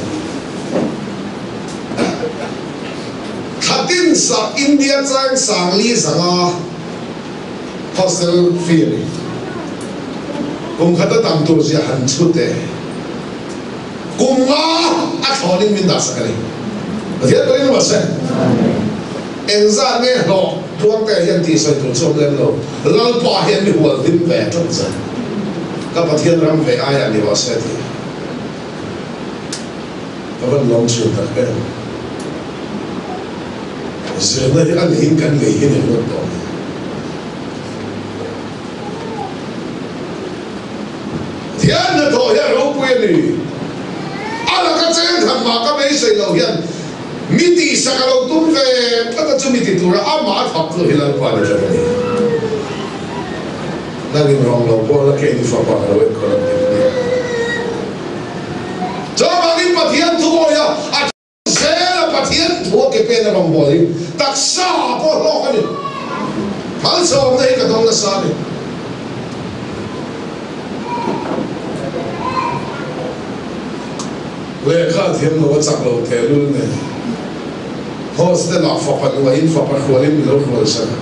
Thlatin sak India chang sangli zanga hostel fee a ni. Kum khat a tam tur zia han chhut e. Kum nga a thlawnin min dah sak a ni. Pathian pawhin ruah se. Engzat nge hlawh Tluangte hian tih sawi tur chu awm lem lo. Lalpa hian mi hual hlim ve tlat zel. Ka Pathian ram ve aiah ni rawh se tih ka van lawm thin tak em. Zirna hi a leiin kan lei hi ni ringawt tawh mai. Thian hnathawh hi a ropui a ni. A laka cheng khat mah ka beisei loh hian mi tihsak a lo tum ve tlat a, chumi ti tura amah a thap chu hi Lalpa ni tlat a ni. Nangin rawng lo pawh la keini fapa ka lo enkawl ang tih ni. Chuvangin Pathian thuawi a a Zela Pathian thu a ke pen a rawn bawl hi taksa ah pawh hlawk a ni. Malsawmna hi ka dawng nasa a ni. Lehkha a thiam lo a chak lo tehlul nen hostel ah fapa nuahin fapa hrualin mi lo hrual sak a.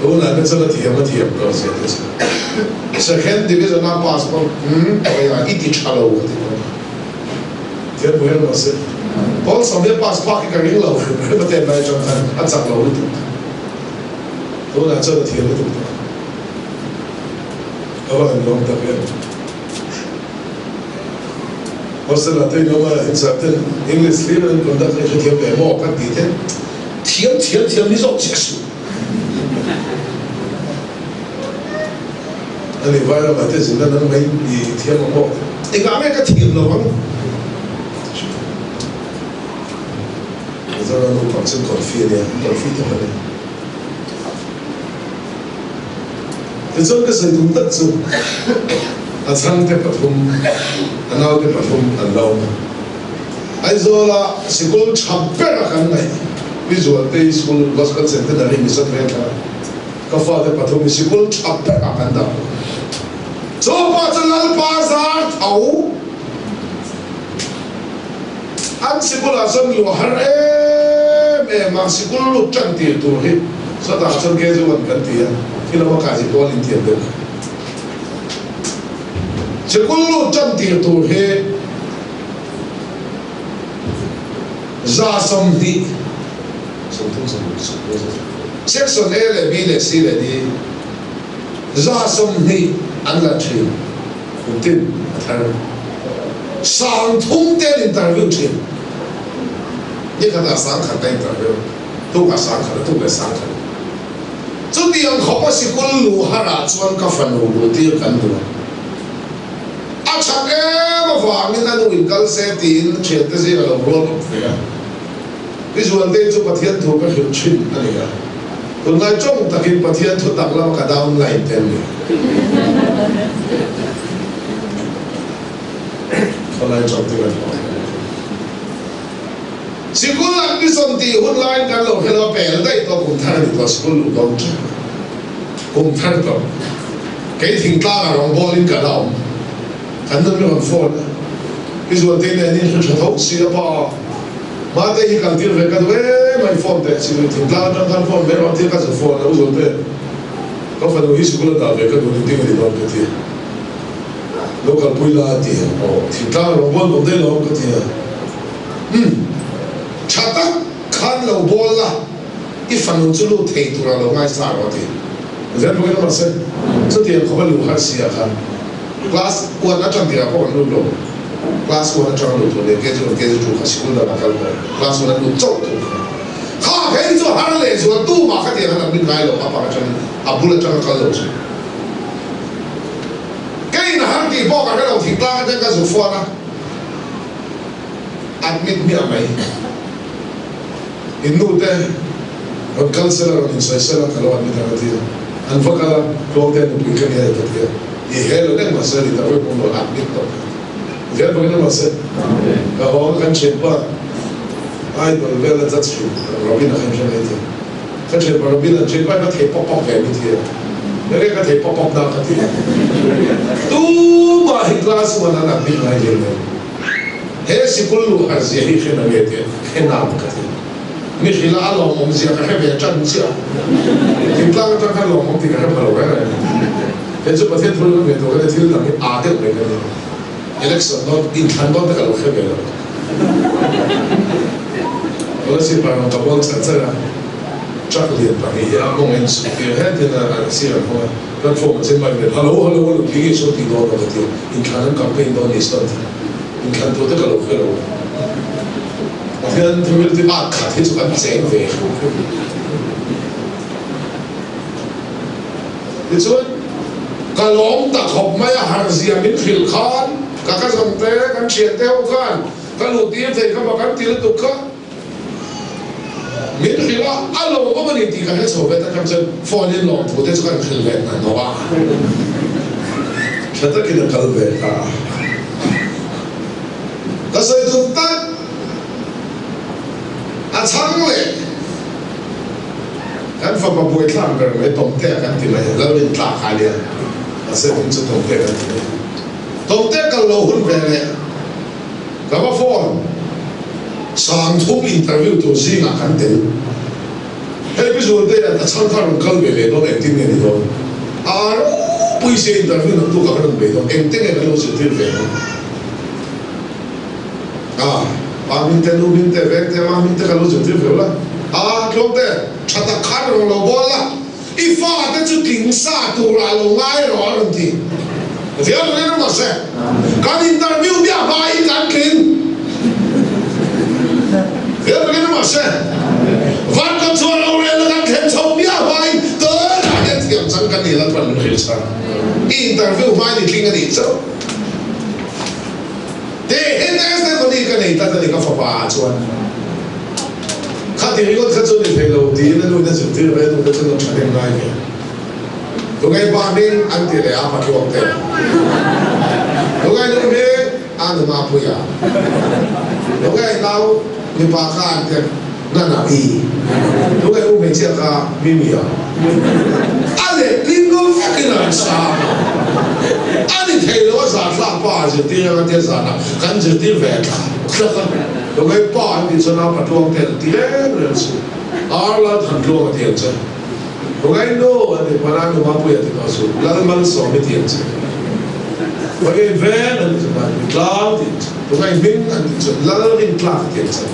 Tunah te chuan a thiam a thiam tawh zia te chu second division a pass pawh umm tawia i ti tha lo ka ti bawk a. Thian pui emaw se Paul Sawmia pass bak hi ka ring lo hrim hrim a ten lai atang khan a chak lo lutuk ta. Tunah chuan a thiam lutuk ta. Ka va han lawm tak em. Hostel ah te in awm a, in ten English hlir an conduct hi hrethiam ve maw ka ti te thiam thiam thiam ni zawk chiah suh. Ani vai ramah te zin nan mai i thiam ang maw? Engah nge ka thiam lo ang? Mizoram naupang chuan confi a nia, confi tak a ni. Tichuan ka sawi tum tak chu a chhangte pathum, a naute pathum an la awm a. Aizawla sikul tha ber a kan ngaih Pi Zualtei School Gospel Centenary Mission Vengthar ka fate pathum hi sikul tha ber ah kan dah bawk. Chu pawh chu Lalpa zar tho an sikul ah chuan luah har em em a, sikul lut tan tir tur hi sawtah chuan KG1 kan ti a, khi lama kai pawl intiam deuh kha. Sikul lut tan tir tur hi 20 30 Section A leh B leh C leh D 20 an la thin kum tin a thar 30 te an interview thin ni khatah 1000 a interview tukah 1000 a tuk leh 1000 chutiang khawpa sikul luh harah chuan ka fanu luhtir kan duh a. A chak em avangin a nu in kal se tiin thiante zing a lo rual awp ve a. I Zualtei chu Pathian thu ka hrilh thin a ni a. Tunlai tawng takin Pathian thu tak lama ka downline te an ni. Khawlai tawng te kan hmuh theih a. Sikul admission tih hun laiin kan lo hre lo a, pel daih tawh kum thar a ni tawh, sikul luh dawn teuh a, kum thar tawh. Kei thingtlang a rawngbawl in ka la awm, kan nun mi rawn phone a, i Zualtei nen in hre tha tho si a pa, Mate hi kal tir ve ka duh em a, i phone teh sikul thingtlang atang khan phone mai rawh tia ka zu phone a, u Zualte ka fanu hi sikul a dah ve ka duh ning ding a ni dawn ka ti a, lo kalpui la a ti a, aw thingtlang a rawngbawl nuam daih lo ang ka ti a. Umm, tha tak khan lo bawl la, i fanu chu lut thei tur a lo ngaisa rawh a ti. Zen bawkin a mahse, chutiang khawpa luh har si ah khan class one atang tirah pawh an lut lo. Class one atang a lut tur leh KG one, KG two kha sikul dangah kal pawh class one an lut chauh tur kha. Kha phei chu har leh zual tumah khatiang an admit ngai lo, a pak atangin a bul atanga kal lo chu. Keiin a har tih pawh ka hre lo, thingtlang atang ka zu fuan a. Admit hmiah mai. In nu te rawn kal sela, rawn insawi sela ka lo admit ang a ti a. An va kal a, Tluangte nupui ka ni a ka ti a. I he lo reng mahse ni tak vek pawh rawn admit tawp ka ti. Vel bawkin a mahse ka haw ang kan thianpa idol vel a judge thin Robin a kha in hre mai thei. Ka thian pa Robin an thian pa ka thei pawp pawp ve mi ti a. Nge ka thei pawp pawp na ka ti. Tumah hi class one an admit ngai lem lo. He sikul luh har zia hi hre na nge ti a, hre nam ka ti. Mi hrilh a a lawmawm zia ka hre ve tan chiah. Thingtlang atang khan lawmawm tih ka hre pha lo reng reng. He chu Pathian thu ringawt ve tur ka ni, thil dang hi aa deuh mai ka ni. Election dawn, inthlan dawn te ka lo hre ve lo. Policy par rawn ka bawl char char a, truck lian pahnih hi a mawng a insuk tir het hian a sir an hawng a, platform a chem mai vel, Hallo, hallo, hallo, ti nge sawn tih dawn lo ka ti a, inthlan an campaign dawn ni sawn ti, inthlan tur te ka lo hre lo. Pathian thil ti at khat hi chu kan cheng ve hrim hrim. Tichuan, ka lawm ta khawp mai a, harzia min hrilh khan ka ka zawm te, kan thian te ho khan ka luh tir thei kha ma kan ti lutuk kha min hrilh a, a lawmawm a ni tih ka hre chho ve tak ang chuan phone in lawm thu te chu kan hrilh ve hna hnawh a, tha takin a kal ve ta a. Ka sawi tum tak a chhang leh. Kan fapa buaithlak ber mai Tawmtea kan ti mai, Lal in tlak a nia, mahse tun chu Tawmtea kan ti mai. Tawmtea kal lo hun ve leh ka va phone 30 interview tur zingah kan tel. Hei Pi Zualtea a chhang kha rawn kal ve leh dawn engtin nge ni dawn? A ropui sia interview naktuk ah ka rawn bei dawn, engte nge kan lo zirtir ve ang? A, pa hming te, nu hming te, veng te, ama hming te ka lo zirtir ve la. A, tlawm te, tha tak khan rawn lo bawl la, i fa te chu tling sa turah lo ngai rawh a rawn ti. Pathian rawn en rawh se. Kan interview miah hmain kan tling. Pathian rawn en rawh se. Van ka chuan rorelna kan thlen chho miah hmain tunah hian thiam chang kan ni Lalpan min hrilh chhan. I interview hmain i tling a nih chauh. Te he testimony ka nei tlat a ni ka fapa ah chuan khati ringawt kha chu ni thei lo tiin a nu in a zirtir ve a nu te chuan a thahnem ngai ve. Tungai pa hming an ti leh a patluang te Tungai nu hming a nu Mapuia Tungai nau mipa kha an ti Nana i Tungai u hmeichhia kha Mimia a letling lo vekin an sang a, a ni thei lo a zahthlak pa a zirtir anga tia zanah kan zirtir ve thlak thlak a, Tungai pa an tih chuan a patluang te an ti reng reng chu Ar Lal Thantluang a ti ang che, Tungai nu an tih hman a nu Mapuia ti tawh suh, Lal Malsawmi ti ang che, Tungai veng an tih chuan Mitlang ti ang che, Tungai hming an tih chuan Lal Rintlak ti ang che.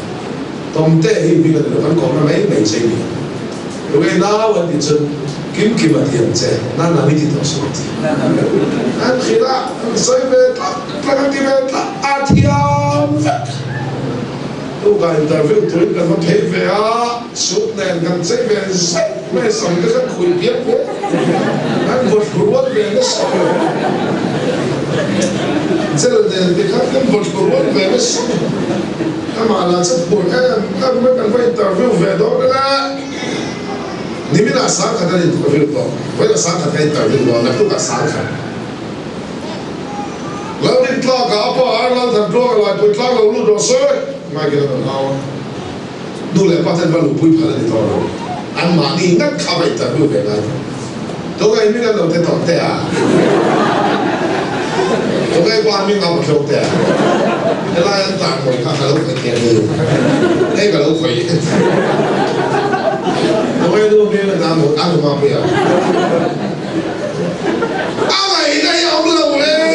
Tawmte hi hming a ni lo, kan kawmna mai mai che i ni. Tunge nau an tih chuan Kim Kim a ti ang che, na na mi ti tawh suh a ti. An hrilh a, an sawi ve tlak tlak an ti ve tlak, a thiam vek. Tukah interview turin kan va phei ve a, suit nen kan chei ve zet mai, sam te kan khuih piap piap, kan vaw thlu rual ve nasa mai. Gel nen te khan kan vaw thlu rual ve nasa mai. Amah lah chu phur em em mai kan va interview ve dawn ila niminah 10,000 an interview tawh vawiinah 10,000 ka interview dawn naktukah 10,000 Lalrin tlakah a pa ar lal than tluang a laipui tlang lo lut rawh se Michael a rawn au a nu leh pa ten va luhpui phal a ni tawh lo an mahni ngat kha va interview ve ngai tawh tunge i hming an lo te tawh teh a tunge i pa hming a pahlawk teh a helai an tar khawih kha ka lo khawih thei ani hei ka lo khawih tunge nu hming an a nu mapui a a ngaihna hi a awm lo reng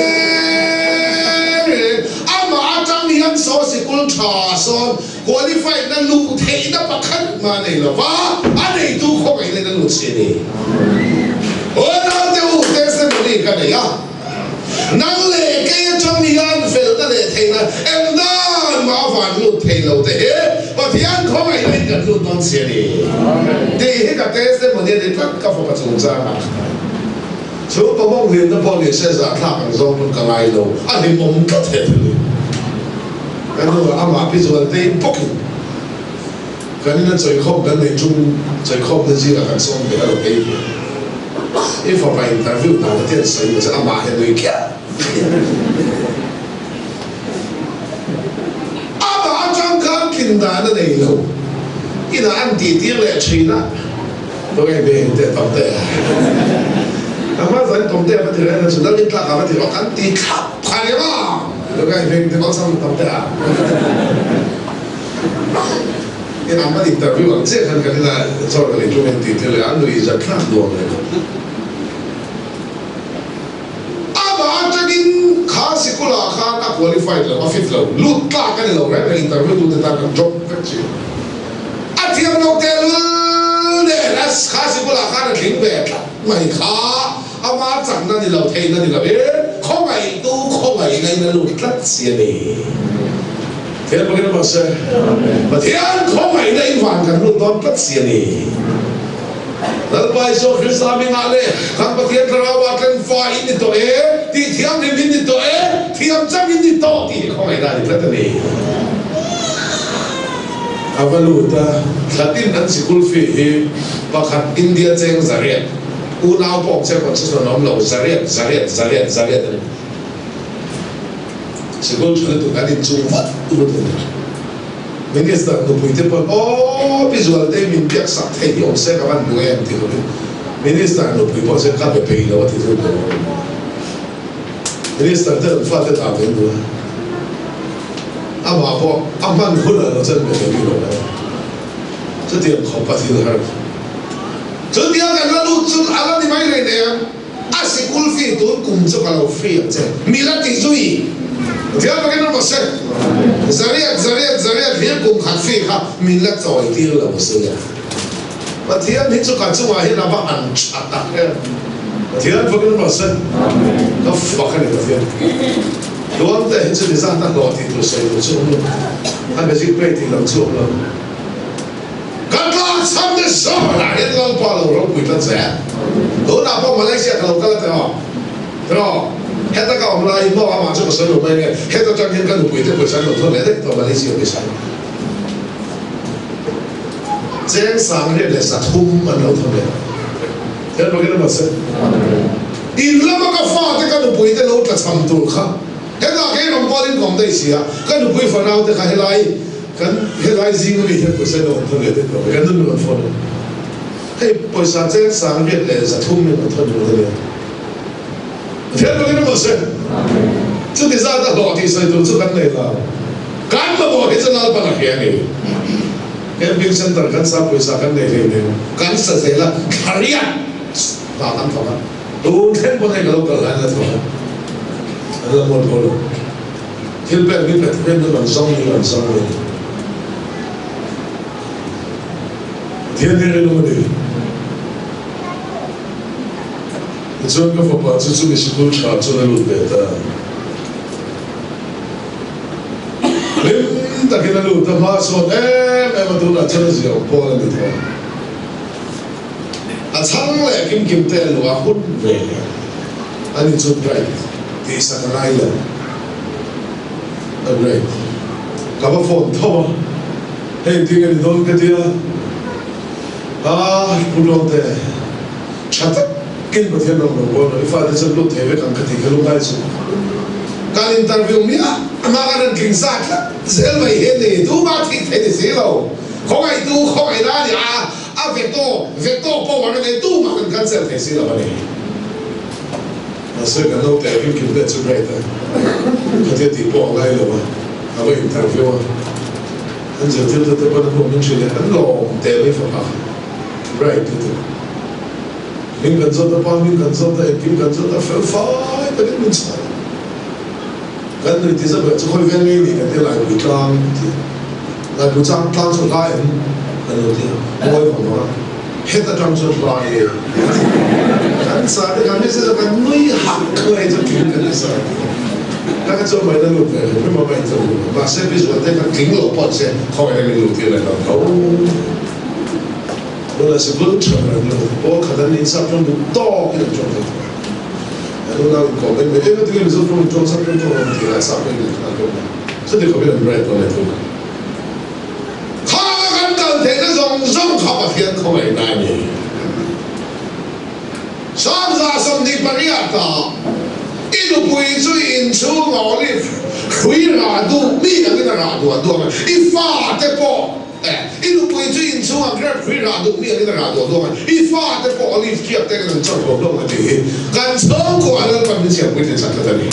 reng amah atang hian saw sikul tha sawn Qualified na luh theihna pakhat mah a nei lo va, a neitu khawngaih leh na lut si a ni. Aw naute u, testimony ka nei a, nang leh kei atang hian felna leh theihna engdan mah a van lut thei lo te hi Pathian khawngaih lain kan lut dawn si a ni. Tih hi ka testimony a ni tlat ka fapa chungchangah. Chu ka mawng hlimna pawh ni se zahthlak ang zawng pawn ka ngai lo, a hlimawm tlat he thil hi. Ka nu amah pi Zualtei bawkin kan ina chawikhawm kan nei chung chawikhawmna zingah kan sawm ve a lo ei ve. I fapa interview dan a tian sawi maw che amah hi a nui khiah khiah. Amah atang khan tlin dan a nei lo, inah an tihtir leh thin a. Tunge mi te tam te a hma zain tom te a va ti reng a chu lal in tlak a va ti rawh kan ti thlap kha ni maw tunge mi te awlsam tam te a in an van interview ang chiah khan kan ina chawr ka nei tum en tih thil leh a nui zat thlak duang leh Amah atangin kha sikulah khan a qualified lo, a fit lo, lut tlak a ni lo reng reng interview tute tan kan drop vek thin. A thiam lo tehlul nen a kha sikulah khan a tling ve tlat mai kha ama chakna ni lo theihna ni lo in khawngaihtu khawngaihna in a lut tlat si a ni. Thian pakin a mahse Pathian khawngaihna in van kan lut dawn tlat si a ni. Lalpa Isua Krista hmingah leh kan Pathian Thlarauah tlen fa in ni tawh e, tih thianghlim in ni tawh e, thiam chang in ni tawh tih hi khawngaihna a ni tlat a ni. A va lut a, thlatin an sikul fee hi pakhat India cheng zariat, unau pawh awm se concession a awm lo, zariat, zariat, zariat, zariat a ni. Sikul tha lutuk an inchung vat vat a ni. Minister nupui te pawn aw pi Zualtei min biak sak thei hi awm se ka van duh em ti khawpin Minister nupui pawh chuan ka be peih lo a ti thung tawh awm. Minister te an fate dah ve duh a, amah pawh a hman hunah lo chuan be thei bik lo mai. Chutiang khawp a thil har. Chutiang kan la lut chu a la ni mai rei nen. A sikul fee tun kum chu ka lo free ang che. Mi la ti zui. Thiam takin rawh se. Zariat zariat zariat hlir kum khat fee kha min la chawi tir lo zui a. Pathian hi chu ka chungah hian a va han tha tak em. Pathian fakin rawh se. Ka fak a ni Pathian. Tuan te hi chu ni zat a hlawh tih tur sawi tur chu awm lo. A basic pay tih lam chu awm lo. Ka tlakchham te zawnah hian Lalpa lo ropui tlat zel. Tunah pawh Malaysia ka lo kal a tiraw? Tiraw? Heta ka awm laiin maw amah chu ka sawi lo mai nge, heta tang hian ka nupui te pawisa an lo thawn leh daih tawh Malaysia pawisa. Cheng sang riat leh 300 an lo thawn leh. Thian bawkin a mahse. In lama ka fate ka nupui te lo tlachham tur kha hetah kei rawn pawlin ka awm daih si a, ka nupui fanau te kha helai Kan helai zing ami hian pawisa in a rawn thawn leh daih tawh mai, kan nun rawn phone a, hei pawisa cheng 303 in rawn thawn ringawt a nia. Pathian bawkin a mawh se, chuti zat a hlawh tih sawi tur chu kan nei lo, kan mamawh hi chu Lalpan a hria a ni. Camping center kan sa pawisa kan nei hlei nen kan sa zel a, thla riat hna kan thawk a, tun thleng pawn hei ka lo kal lai an la thawk a, an la mual pho lo. Thil pek mi Pathian nun an zawng ni an zawng ni. Pathian hi rinawm a ni. Tichuan ka fapa chu chumi sikul tha chuan a lut ve ta. Hlim takin a lut a, hma a sawn em em a, tunah chuan a ziah pawl a ni tawh. A chhang leh kim kim te a luh a hun ve leh a ni chu bright tih sak a ngai lo a bright ka va phone tho a hei engtin nge ni dawn ka tia a pu Tawngte tha takin Pathian rawng lo bawl rawh i fate chuan lut thei vek ang ka tih kha lungngai chu kan interview miah hma kan rawn tling zat tlat zel mai hi a ni tumah thih theih ni si lo khawngaihtu khawngaihna a ni a. A veto, veto power a nei tumah kan cancel thei si lo a ni. Mahse kan lo teh kim kim te chu great a, khatia tih pawh a ngai lo a, a va interview a, an zirtirtu te pawn a hmuh min hrilh e, an lawm teh mai fapa kha, bright lutuk. Min kan zawt a, pa min kan zawt a, engkim kan zawt a, fel fai takin min chhan a. Kan nui ti zat chu khawi vel ngei ni kan ti Laipui tlang an ti a, Laipui chang tlang chu hlai em kan lo ti a, mawi vang vang a, het atang chuan hlai e kan sa te kan message a kan nui hak mai chu tling kan ni sa a ka chuan mai na lut ve hrim hrim a mai chu mahse visual te kha tling lo pawh se khawngaih na min lut tir leh lo tho tunah sikul tha ber an lo pawl khat an ni sap chuan duh tawk in an tawng thei tawh a. An unau in kawm mai mai eng atinge Mizo tawng in tawng sap tawng tawng an ti a, sap tawng in an tawng a, chuti khawpin an right dawn e thung. Kha kan kal theihna zawng zawng kha Pathian khawngaihna a ni. 128 ah i nupui chu i inchhung a olive hrui rah duh mi angin a rah duah duah mai, i fate pawh eh i nupui. tih chu inchhungah grape hrui rah duh mi angin a rah duah duang a, i fate pawh olive ṭiak te angin an chawr hlawm hlawm ang a tih hi kan chhungkaw a Lalpan min siam puitlin sak tlat a ni.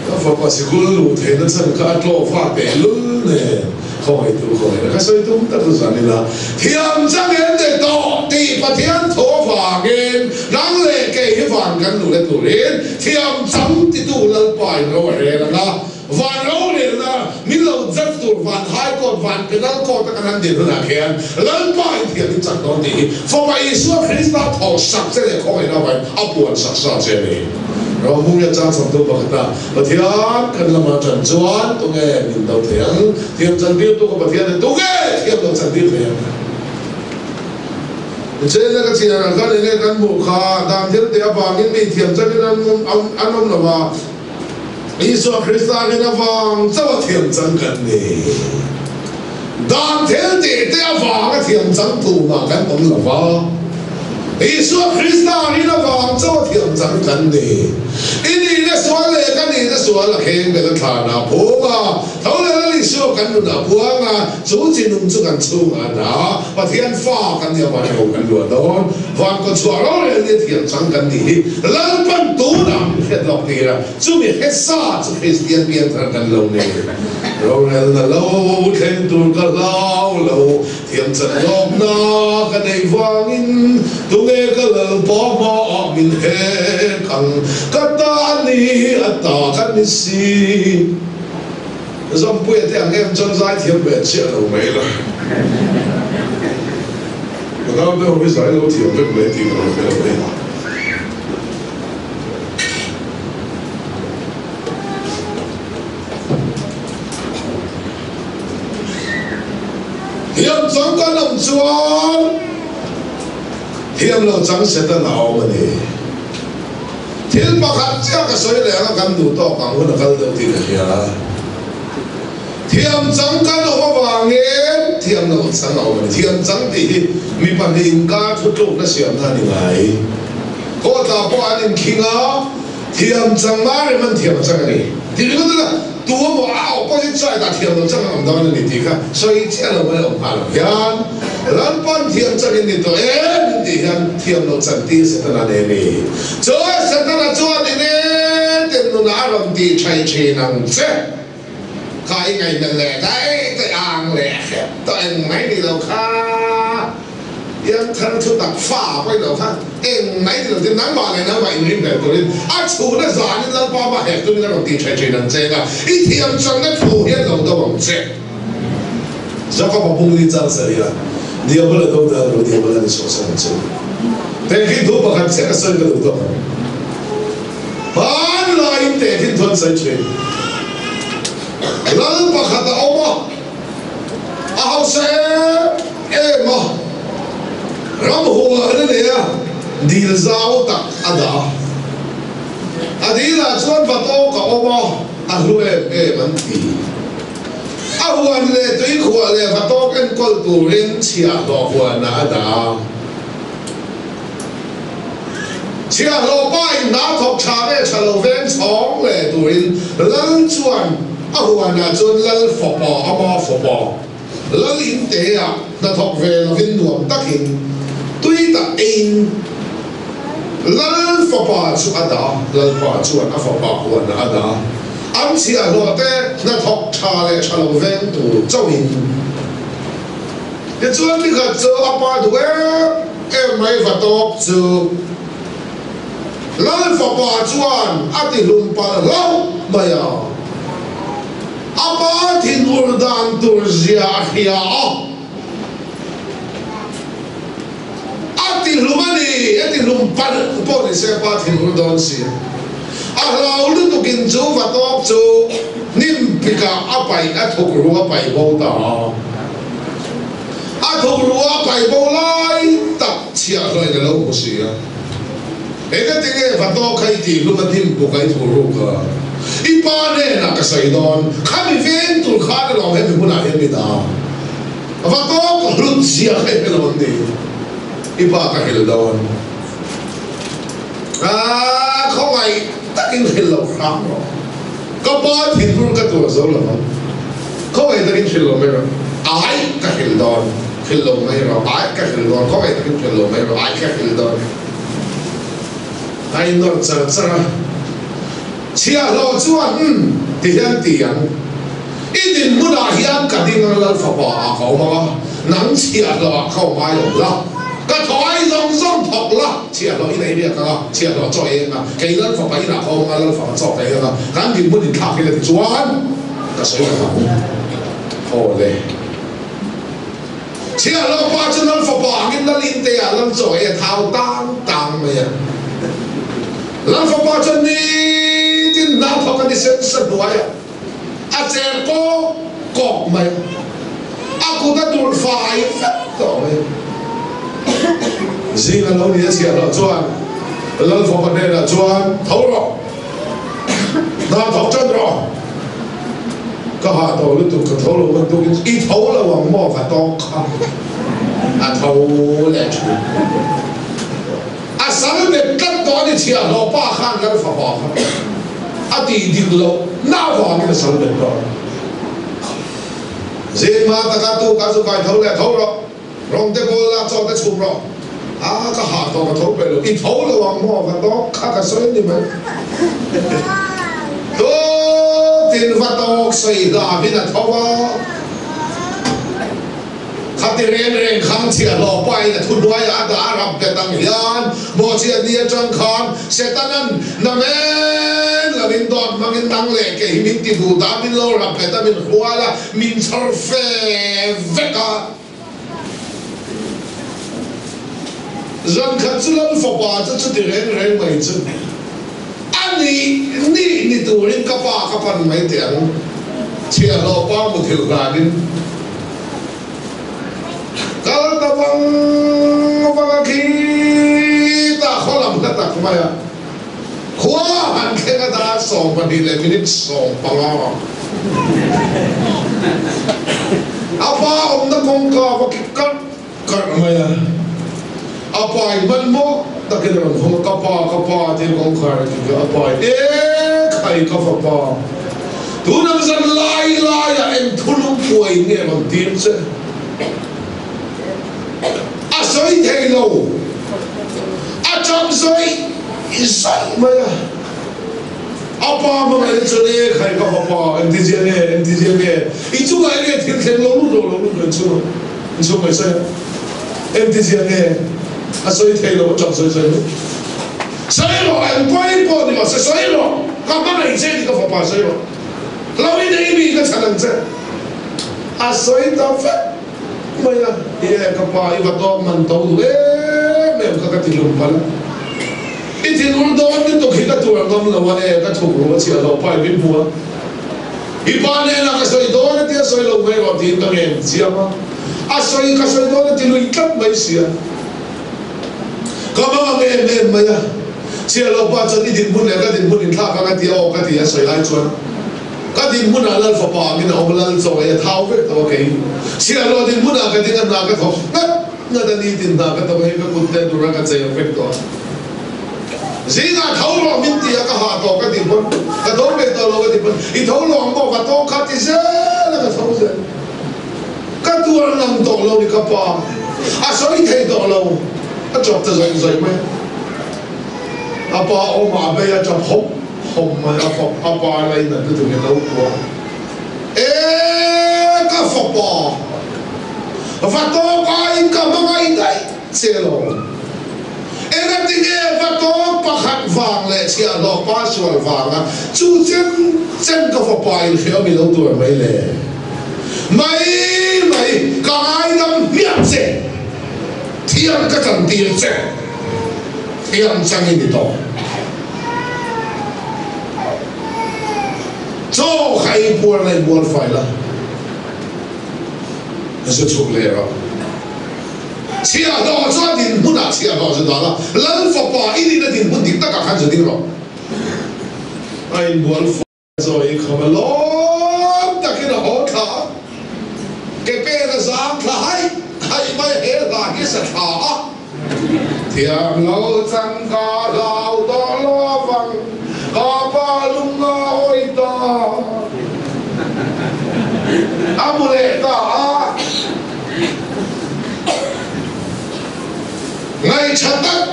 Ka fapa sikul luh theihna chhan kha a tlawh fa tehlul nen khawngaihtu khawngaihna ka sawi tum tak chu zan ila thiam chang em te tawh tih Pathian thaw avangin nang leh kei hi van kan luh le turin thiam chang titu Lalpa in ro a rel ang a, van rorelna min lo judge tur van High Court van Penal Court a kan han din hunah khian Lalpa in thiam in chak dawn tih hi Fapa Isua Krista thaw sak che leh khawngaihna avangin a puan sak sa che a ni. Rohmungia chang chawmtu pakhata Pathian kan lama tan chuan tunge min do thei ang? Thiam chantirtu ka Pathian in tunge thiam lo chantir thei ang? Chena ka chhiar ah khan enge kan hmuh kha dan thil tih avangin mi thiam changin an an awm lo a, Isua Krista rin avang chauh a thiam chang kan ni. Dan thil tih te avanga thiam chang tumah kan awm lo va, Isua Krista rin avang chauh a thiam chang kan ni. I nihna sual leh ka nihna sual a kheng bel a thlan ah phung a, tho leh Lal Isua kan nun ah puang a, chu chi nung chu kan chhungah a dah a, Pathian fa kan nih avangin ho kan luah dawn. Van kawchhuah rorel nia thiam chang kan nih hi Lalpan tunah min hriat lawk tir a, Chumi hesa chu Kristian pianthar kan lo nei. Rorelna lo thleng tur ka hlau lo, thiam chan lawkna ka neih vangin tunge ka Lalpa hmaah min hek ang, ka ta a ni, a ta ka ni si. Zawmpuia te ang em chuan zaithiam ve chiah lo mai la. Ka naute ho hi zai lo thiam vek mai tih ka lo hre lo mai. Thiam chang kan awm chuan thiam lo chang Satan a awm a ni. Thil pakhat chiah ka sawi leh ang a, kan duh tawk ang hun a kal deuh tih ka hria. Thiam chang kan awm avangin thiam lo chang a awm a ni. Thiam chang tih hi mi pahnih inkar thutlukna siamna a ni ngai. Kawtah pawh an inkhing a, thiam chang mai rem an thiam a chang a ni. Tih ringawt ila, tu emaw a opposite side ah thiam lo chang an awm dawn a ni tih kha sawi chiah lo mai a awm nghal ang hian Lalpan thiam chang in ni tawh em in tih hian thiam lo chan tir Setana nei a ni. Chu Setana chuan i ne ten nunah a rawn tih thaih thin ang che. Kha i ngaihmelh leh daih daih ang leh hrep tawh eng mai ni lo kha iang thar thu tak fa pawh i lo kha eng mai ni lo tin nangmah leh nangmah inrim ber turin a chhuna zanin Lalpa mah hek tumin a rawn tih tha thin ang che nga i thiam changna thu hian lo do ang che. Jakob a bung ni chang sarih a, Diabol a do dan ru Diabol a ni sawh sawh ang che. Tehkhin thu pakhat chiah ka sawi ka duh tawh ang. Hmanlaiin tehkhin thu an sawi thin. Lal pakhat a awm a, a hausa em em a, ramhuan a nei a, dil zau tak a dah a. A dilah chuan va tawk a awm a, a hlu em em an ti. A huan leh tuikhuah leh va tawk enkawl turin chhiahhlawh huanah a dah a. Chhiahhlawh pa in hna thawk tha nge tha lo veng chhawng leh turin Lal chuan a huanah chuan Lal fapa ama fapa Lal in te ah hna thawk ve lovin nuam takin tui tak eiin Lal fapa chu a dah a, Lalpa chuan a fapa huanah a dah a, an chhiahhlawh te hna thawk tha leh tha lo veng tur chauhin. Tichuan nikhat chu a pa duh em em mai va tawp chu Lal fapa chuan a ti hlum palh hlauh mai a, a pa thinur dan tur zia a hria a, a ti hlum a ni, a ti hlum palh pawh ni se a pa thinur dawn si a, a hlau lutukin chu va tawp chu hnim pikah a paih a thuk ru a paih bo ta a. A thawkruah a paih bo lai tak chhiahhlawin a lo hmu si a. Engati nge va tawk kha i tih hlum a hnim puk a i thu ruk a? I pa hnenah ka sawi dawn, khami veng tur khan alawm hemi hmunah hian mi dah. Va tawk hlut zia kha i hre lo an ni. I pa ka hrilh dawn. A khawngaih takin hrilh loh hram rawh. Ka pa thinur ka tuar zo lo ang. Khawngaih takin hrilh lo mai rawh. Ai ka hrilh dawn, hrilh lo mai rawh, ai ka hrilh dawn, khawngaih takin hrilh lo mai rawh, ai ka hrilh dawn. A innawr char char a, chhiahhlawh chuan umm ti hian ti ang, i dinhmunah hian ka ding ang Lal fapa ah ka awm ang a, nang chhiahhlawh ah ka awm ai awm la, ka thaw ai zawng zawng thawk la, chhiahhlawh i nei riak ang a, chhiahhlawh chaw ei ang a, kei Lal fapa inah ka awm ang a, Lal fapa chaw ka ei ang a, kan dinhmun inthlak hi la ti chuan ka sawi lo ang. Aw le. Chhiahhlawh pa chu Lal fapa angin Lal inte ah Lal chaw ei a thau tang tang mai a. Lal fapa chuan nitin hna thawk a ni sen sa hnuai a, a cher kawk kawk mai a, a kut a durh fai vek tawh mai a. Zing a lo ni a chhiahhlawh chuan Lal fapa hnenah chuan, Tho rawh! Hna thawk tan rawh! Ka hah tawh lutuk ka tho lo bantukin i tho lo ang maw ka tawk kha a tho leh thin. A sal bet tlat tawh a ni chhiahhlawh pa khan Lal fapa kha a tih dik loh na avangin a sal bet tawh a ni. Zingma taka tu ka chu kai tho leh tho rawh. Rawng te bawl la, chaw te chhum rawh. A, ka hah tawh, ka tho pe lo. I tho lo ang maw? Va tawk kha ka sawi ni mai. Tawtin va tawk sawi hlavin a tho a. Khati reng reng khan chhiahhlawh pain a thuhnuaiah a dah a rap bet ang hian Mawchhiat ni atang khan Setanan namen lovin dawt hmangin nang leh kei hi min ti duh dah min lo rap bet a min hrual a min chhawr fe vek a. Zan khat chu Lal fapa chu chuti reng reng mai chu a nih nih ni turin ka pa ka pan mai teh ang, chhiahhlawh pa muthilh hlanin kal ta vang vang a khitah khaw lam hla tak mai a khua han thleng a dar 12 leh minute 15 a pa awmna kawngka va kik karh karh mai a, a pai hmanhmawh takin a rawn hawng a, ka pa ka pa tiin kawngkhar a kik a, a pai e khai ka fapa tunang zan lai laiah eng thulung puai nge rawn tir che a sawi thei lo a cham zawih zawih mai a. A pa hmangaihna chuan e khai ka fapa engtizia nge engtizia nge i chungah enge thil thleng lo lut lo lo lut lo inchhung inchhung mai sawi a engtizia nge a sawi thei lo a tap sawi sawi mai sawi rawh eng pawi pawh ni mahse sawi rawh ka hmangaih che ni ka fapa sawi rawh hlo i nei mi ka chhan ang che a sawi ta vek mai a e ka pa i va tawk man to duh em em kha ka ti hlum palh a. I thinur dawn lutuk hi ka tuar ngam lo a e, ka thuk ru a chhiah loh pa i min hmu a. I pa hnenah ka sawi dawn a tia sawi lo mai rawh tiin ka ngen chiam a, a sawi ka sawi dawn a ti lui tlat mai sia. Ka hmang ang em em mai a, chhiah loh pa chuan i dinhmun leh ka dinhmun inthlak ang a ti a, aw ka ti a sawi ai chuan ka dinhmunah Lal fapa angin a awm a, Lal chaw ei a thau vek tawh a kei chhiah loh dinhmunah ka ding a hna ka thawk ngat. Ngat a ni tin hna ka tawh hei ka kut te dur a ka chei a vek tawh a. Zingah tho rawh min ti a ka hah tawh ka ti pawn ka tho ve tawh lo ka ti pawn i tho lo ang maw ka tawk kha ti zel a ka tho zel. Ka tuar ngam tawh lo ni ka pa a sawi thei tawh lo a chawp ta zawih zawih mai a. A pa awmah a bei a tap hawm hawm mai a fap a pa lainat lutuk hi a lo kuah. E ka fapa, va tawk aiin ka hmangaih daih che lo. Engatinge va tawk pakhat vang leh chhiahhlawh pa sual vanga chu chen chen ka fapa in hreawm i lo tuar mai le? Mai mai, ka ngaidam hmiah che, thiam ka chantir che, thiam chang i ni tawh. Chaw kha ei puar la i bual fai la, zu chhuk leh rawh. Chhiahhlawh chu a dinhmunah chhiahhlawh zu dah la, Lal fapa i nihna dinhmun dik takah khan zu ding rawh. A inbual fai chaw ei kham a, lawm takin a haw thla a, ke pen a zang thla haih haih mai he hla hi sa thla a. Thiam lo chang ka hlau tawh lo vang, ka pa lung a awi ta. A mu leh ta a. Tha tak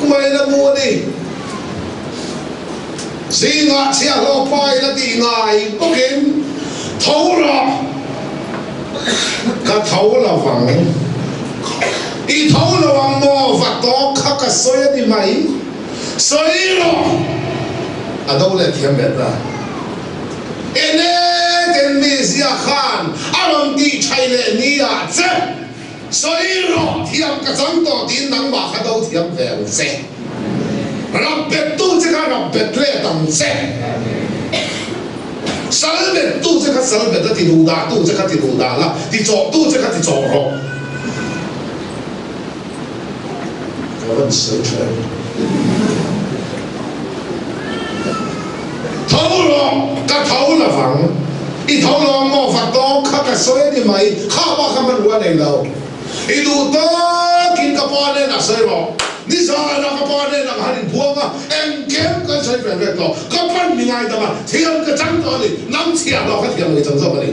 mai la mu a ni. Zingah chhiahhlawh pa in a tih ngai bawkin tho rawh, ka tho lo vang. I tho lo ang maw? Va tawk kha ka sawi a ni mai. Sawi rawh! A do leh thiam ve ta. Ene ten mi zia khan a rawn tih thaih leh ni ah che. Sawi rawh, thiam ka chang tawh tiin nangmah kha do thiam ve ang che. Rap bettu che kha rap bet let ang che. Sal bettu che kha sal bet la, ti duh dah tu che kha ti duh dah la, ti chawh tu che kha ti chawh rawh. Ka van sawi tha em. Tho rawh, ka tho lovang. I tho lo ang maw? Va tawng kha ka sawi a ni mai, kha pa kha hmanrua nei lo. I duh takin ka pa nen a sawi rawh. Nizanah ka pa nen ang han inbuang a, engkem kan sawi fel vek tawh. Ka pan mi ngaidam a, thiam ka chang tawh a ni. Nang chhiah hlawh kha thiam lo i chang zawk a ni.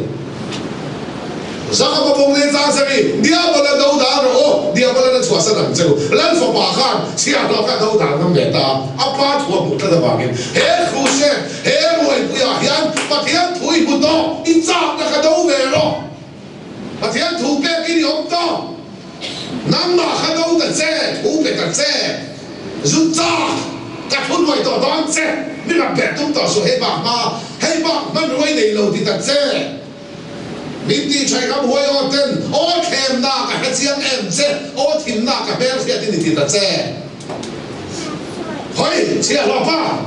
Jakob-a bawng leh chang sari, Diabola do dan rawh aw, Diabola na chhuahsan ang che u. Lal fapa khan chhiahhlawh kha do dan ngam ve ta, a pa thu a hmuh tlat avangin he crusade, he ruaipuiah hian Pathian thu i hmu tawh, i chakna kha do ve rawh. Pathian thu pek in i awm tawh, nangmah kha do ta che, thu pe ta che, zu chak ka thu hnuai tawh dawn che, mi rak ber tum tawh suh, hei bak hma, hei bak hmanruai nei lo ti ta che. Min tih thaih ram huai aw ten, aw thlemna ka hre chiang em che, aw thimna ka hmel hriat i ni ti ta che. Hawi, chhiahhlawh pa,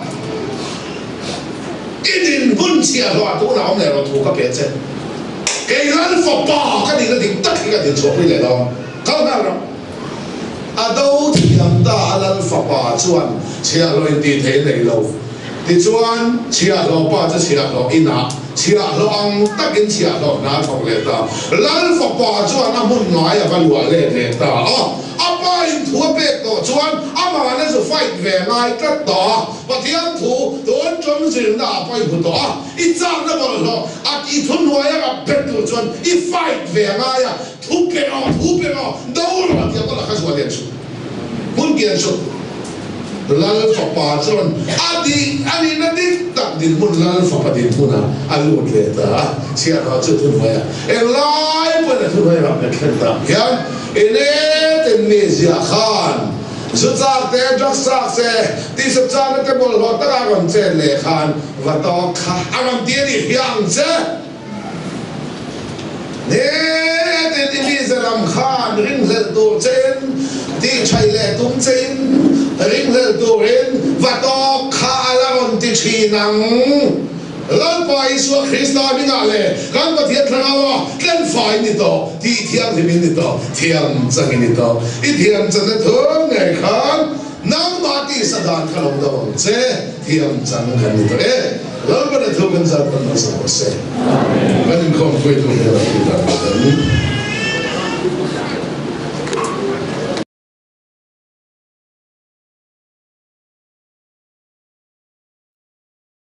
i dinhmun chhiahhlawh tunah awm leh rawh thu ka pe che. Kei Lal fapa ka nihna dik tak hi ka dinchhuahpui leh dawn. Kal nghal rawh. A do thiam ta a Lal fapa chuan chhiahhlawh intih thei nei lo. Tichuan, chhiahhlawh pa chu chhiahhlawh inah chhiahhlawh ang takin chhiahhlawh hna a thawk leh ta. Lal fapa chuan a hmun ngai a va luah let leh ta a. A pa in thu a pek tawh chuan amahna zu fight ve ngai tlat tawh a. Pathian thu tun tum zirna a pawi hmu tawh a. I chakna bawlhhlawh a i thuhnuai a rap bet tur chuan i fight ve ngai a. Thu pe rawh, thu pe rawh, do rawh tih a bawlhhlawh kha zuah lian suh. Hmun kian suh. Lal fapa chuan a dih a nihna dik tak dinhmun Lal fapa dinhmunah a lut leh ta a, chhiahhlawh chu thuhnuai a englai pawhin a thuhnuai ram leh thlen tak hian ene ten mi ziah khan zu chak te, drugs chak te, tihsawp chakna te bawlhhlawh taka a rawn chen leh khan va tawk kha a rawn ti a nih hria ang che. Hnetin i mize lam khan ringhlelh tur chein, tihṭhaih leh tum chein ringhlelh turin va tawk kha a la rawn ti ṭhin ang. Lalpa Isua Krista hmingah leh kan Pathian Thlarauah tlenfai ni tawh, tih thianghlim in ni tawh, thiam chang i ni tawh. I thiam chana thu ngei khan nangmah tihsa dan kha lo do ang che, thiam chang kan ni tawh e. Lalpana thu kan zat kan hmasa bawk se. Kan inkhawm hruaitu hmel a tih dan kan.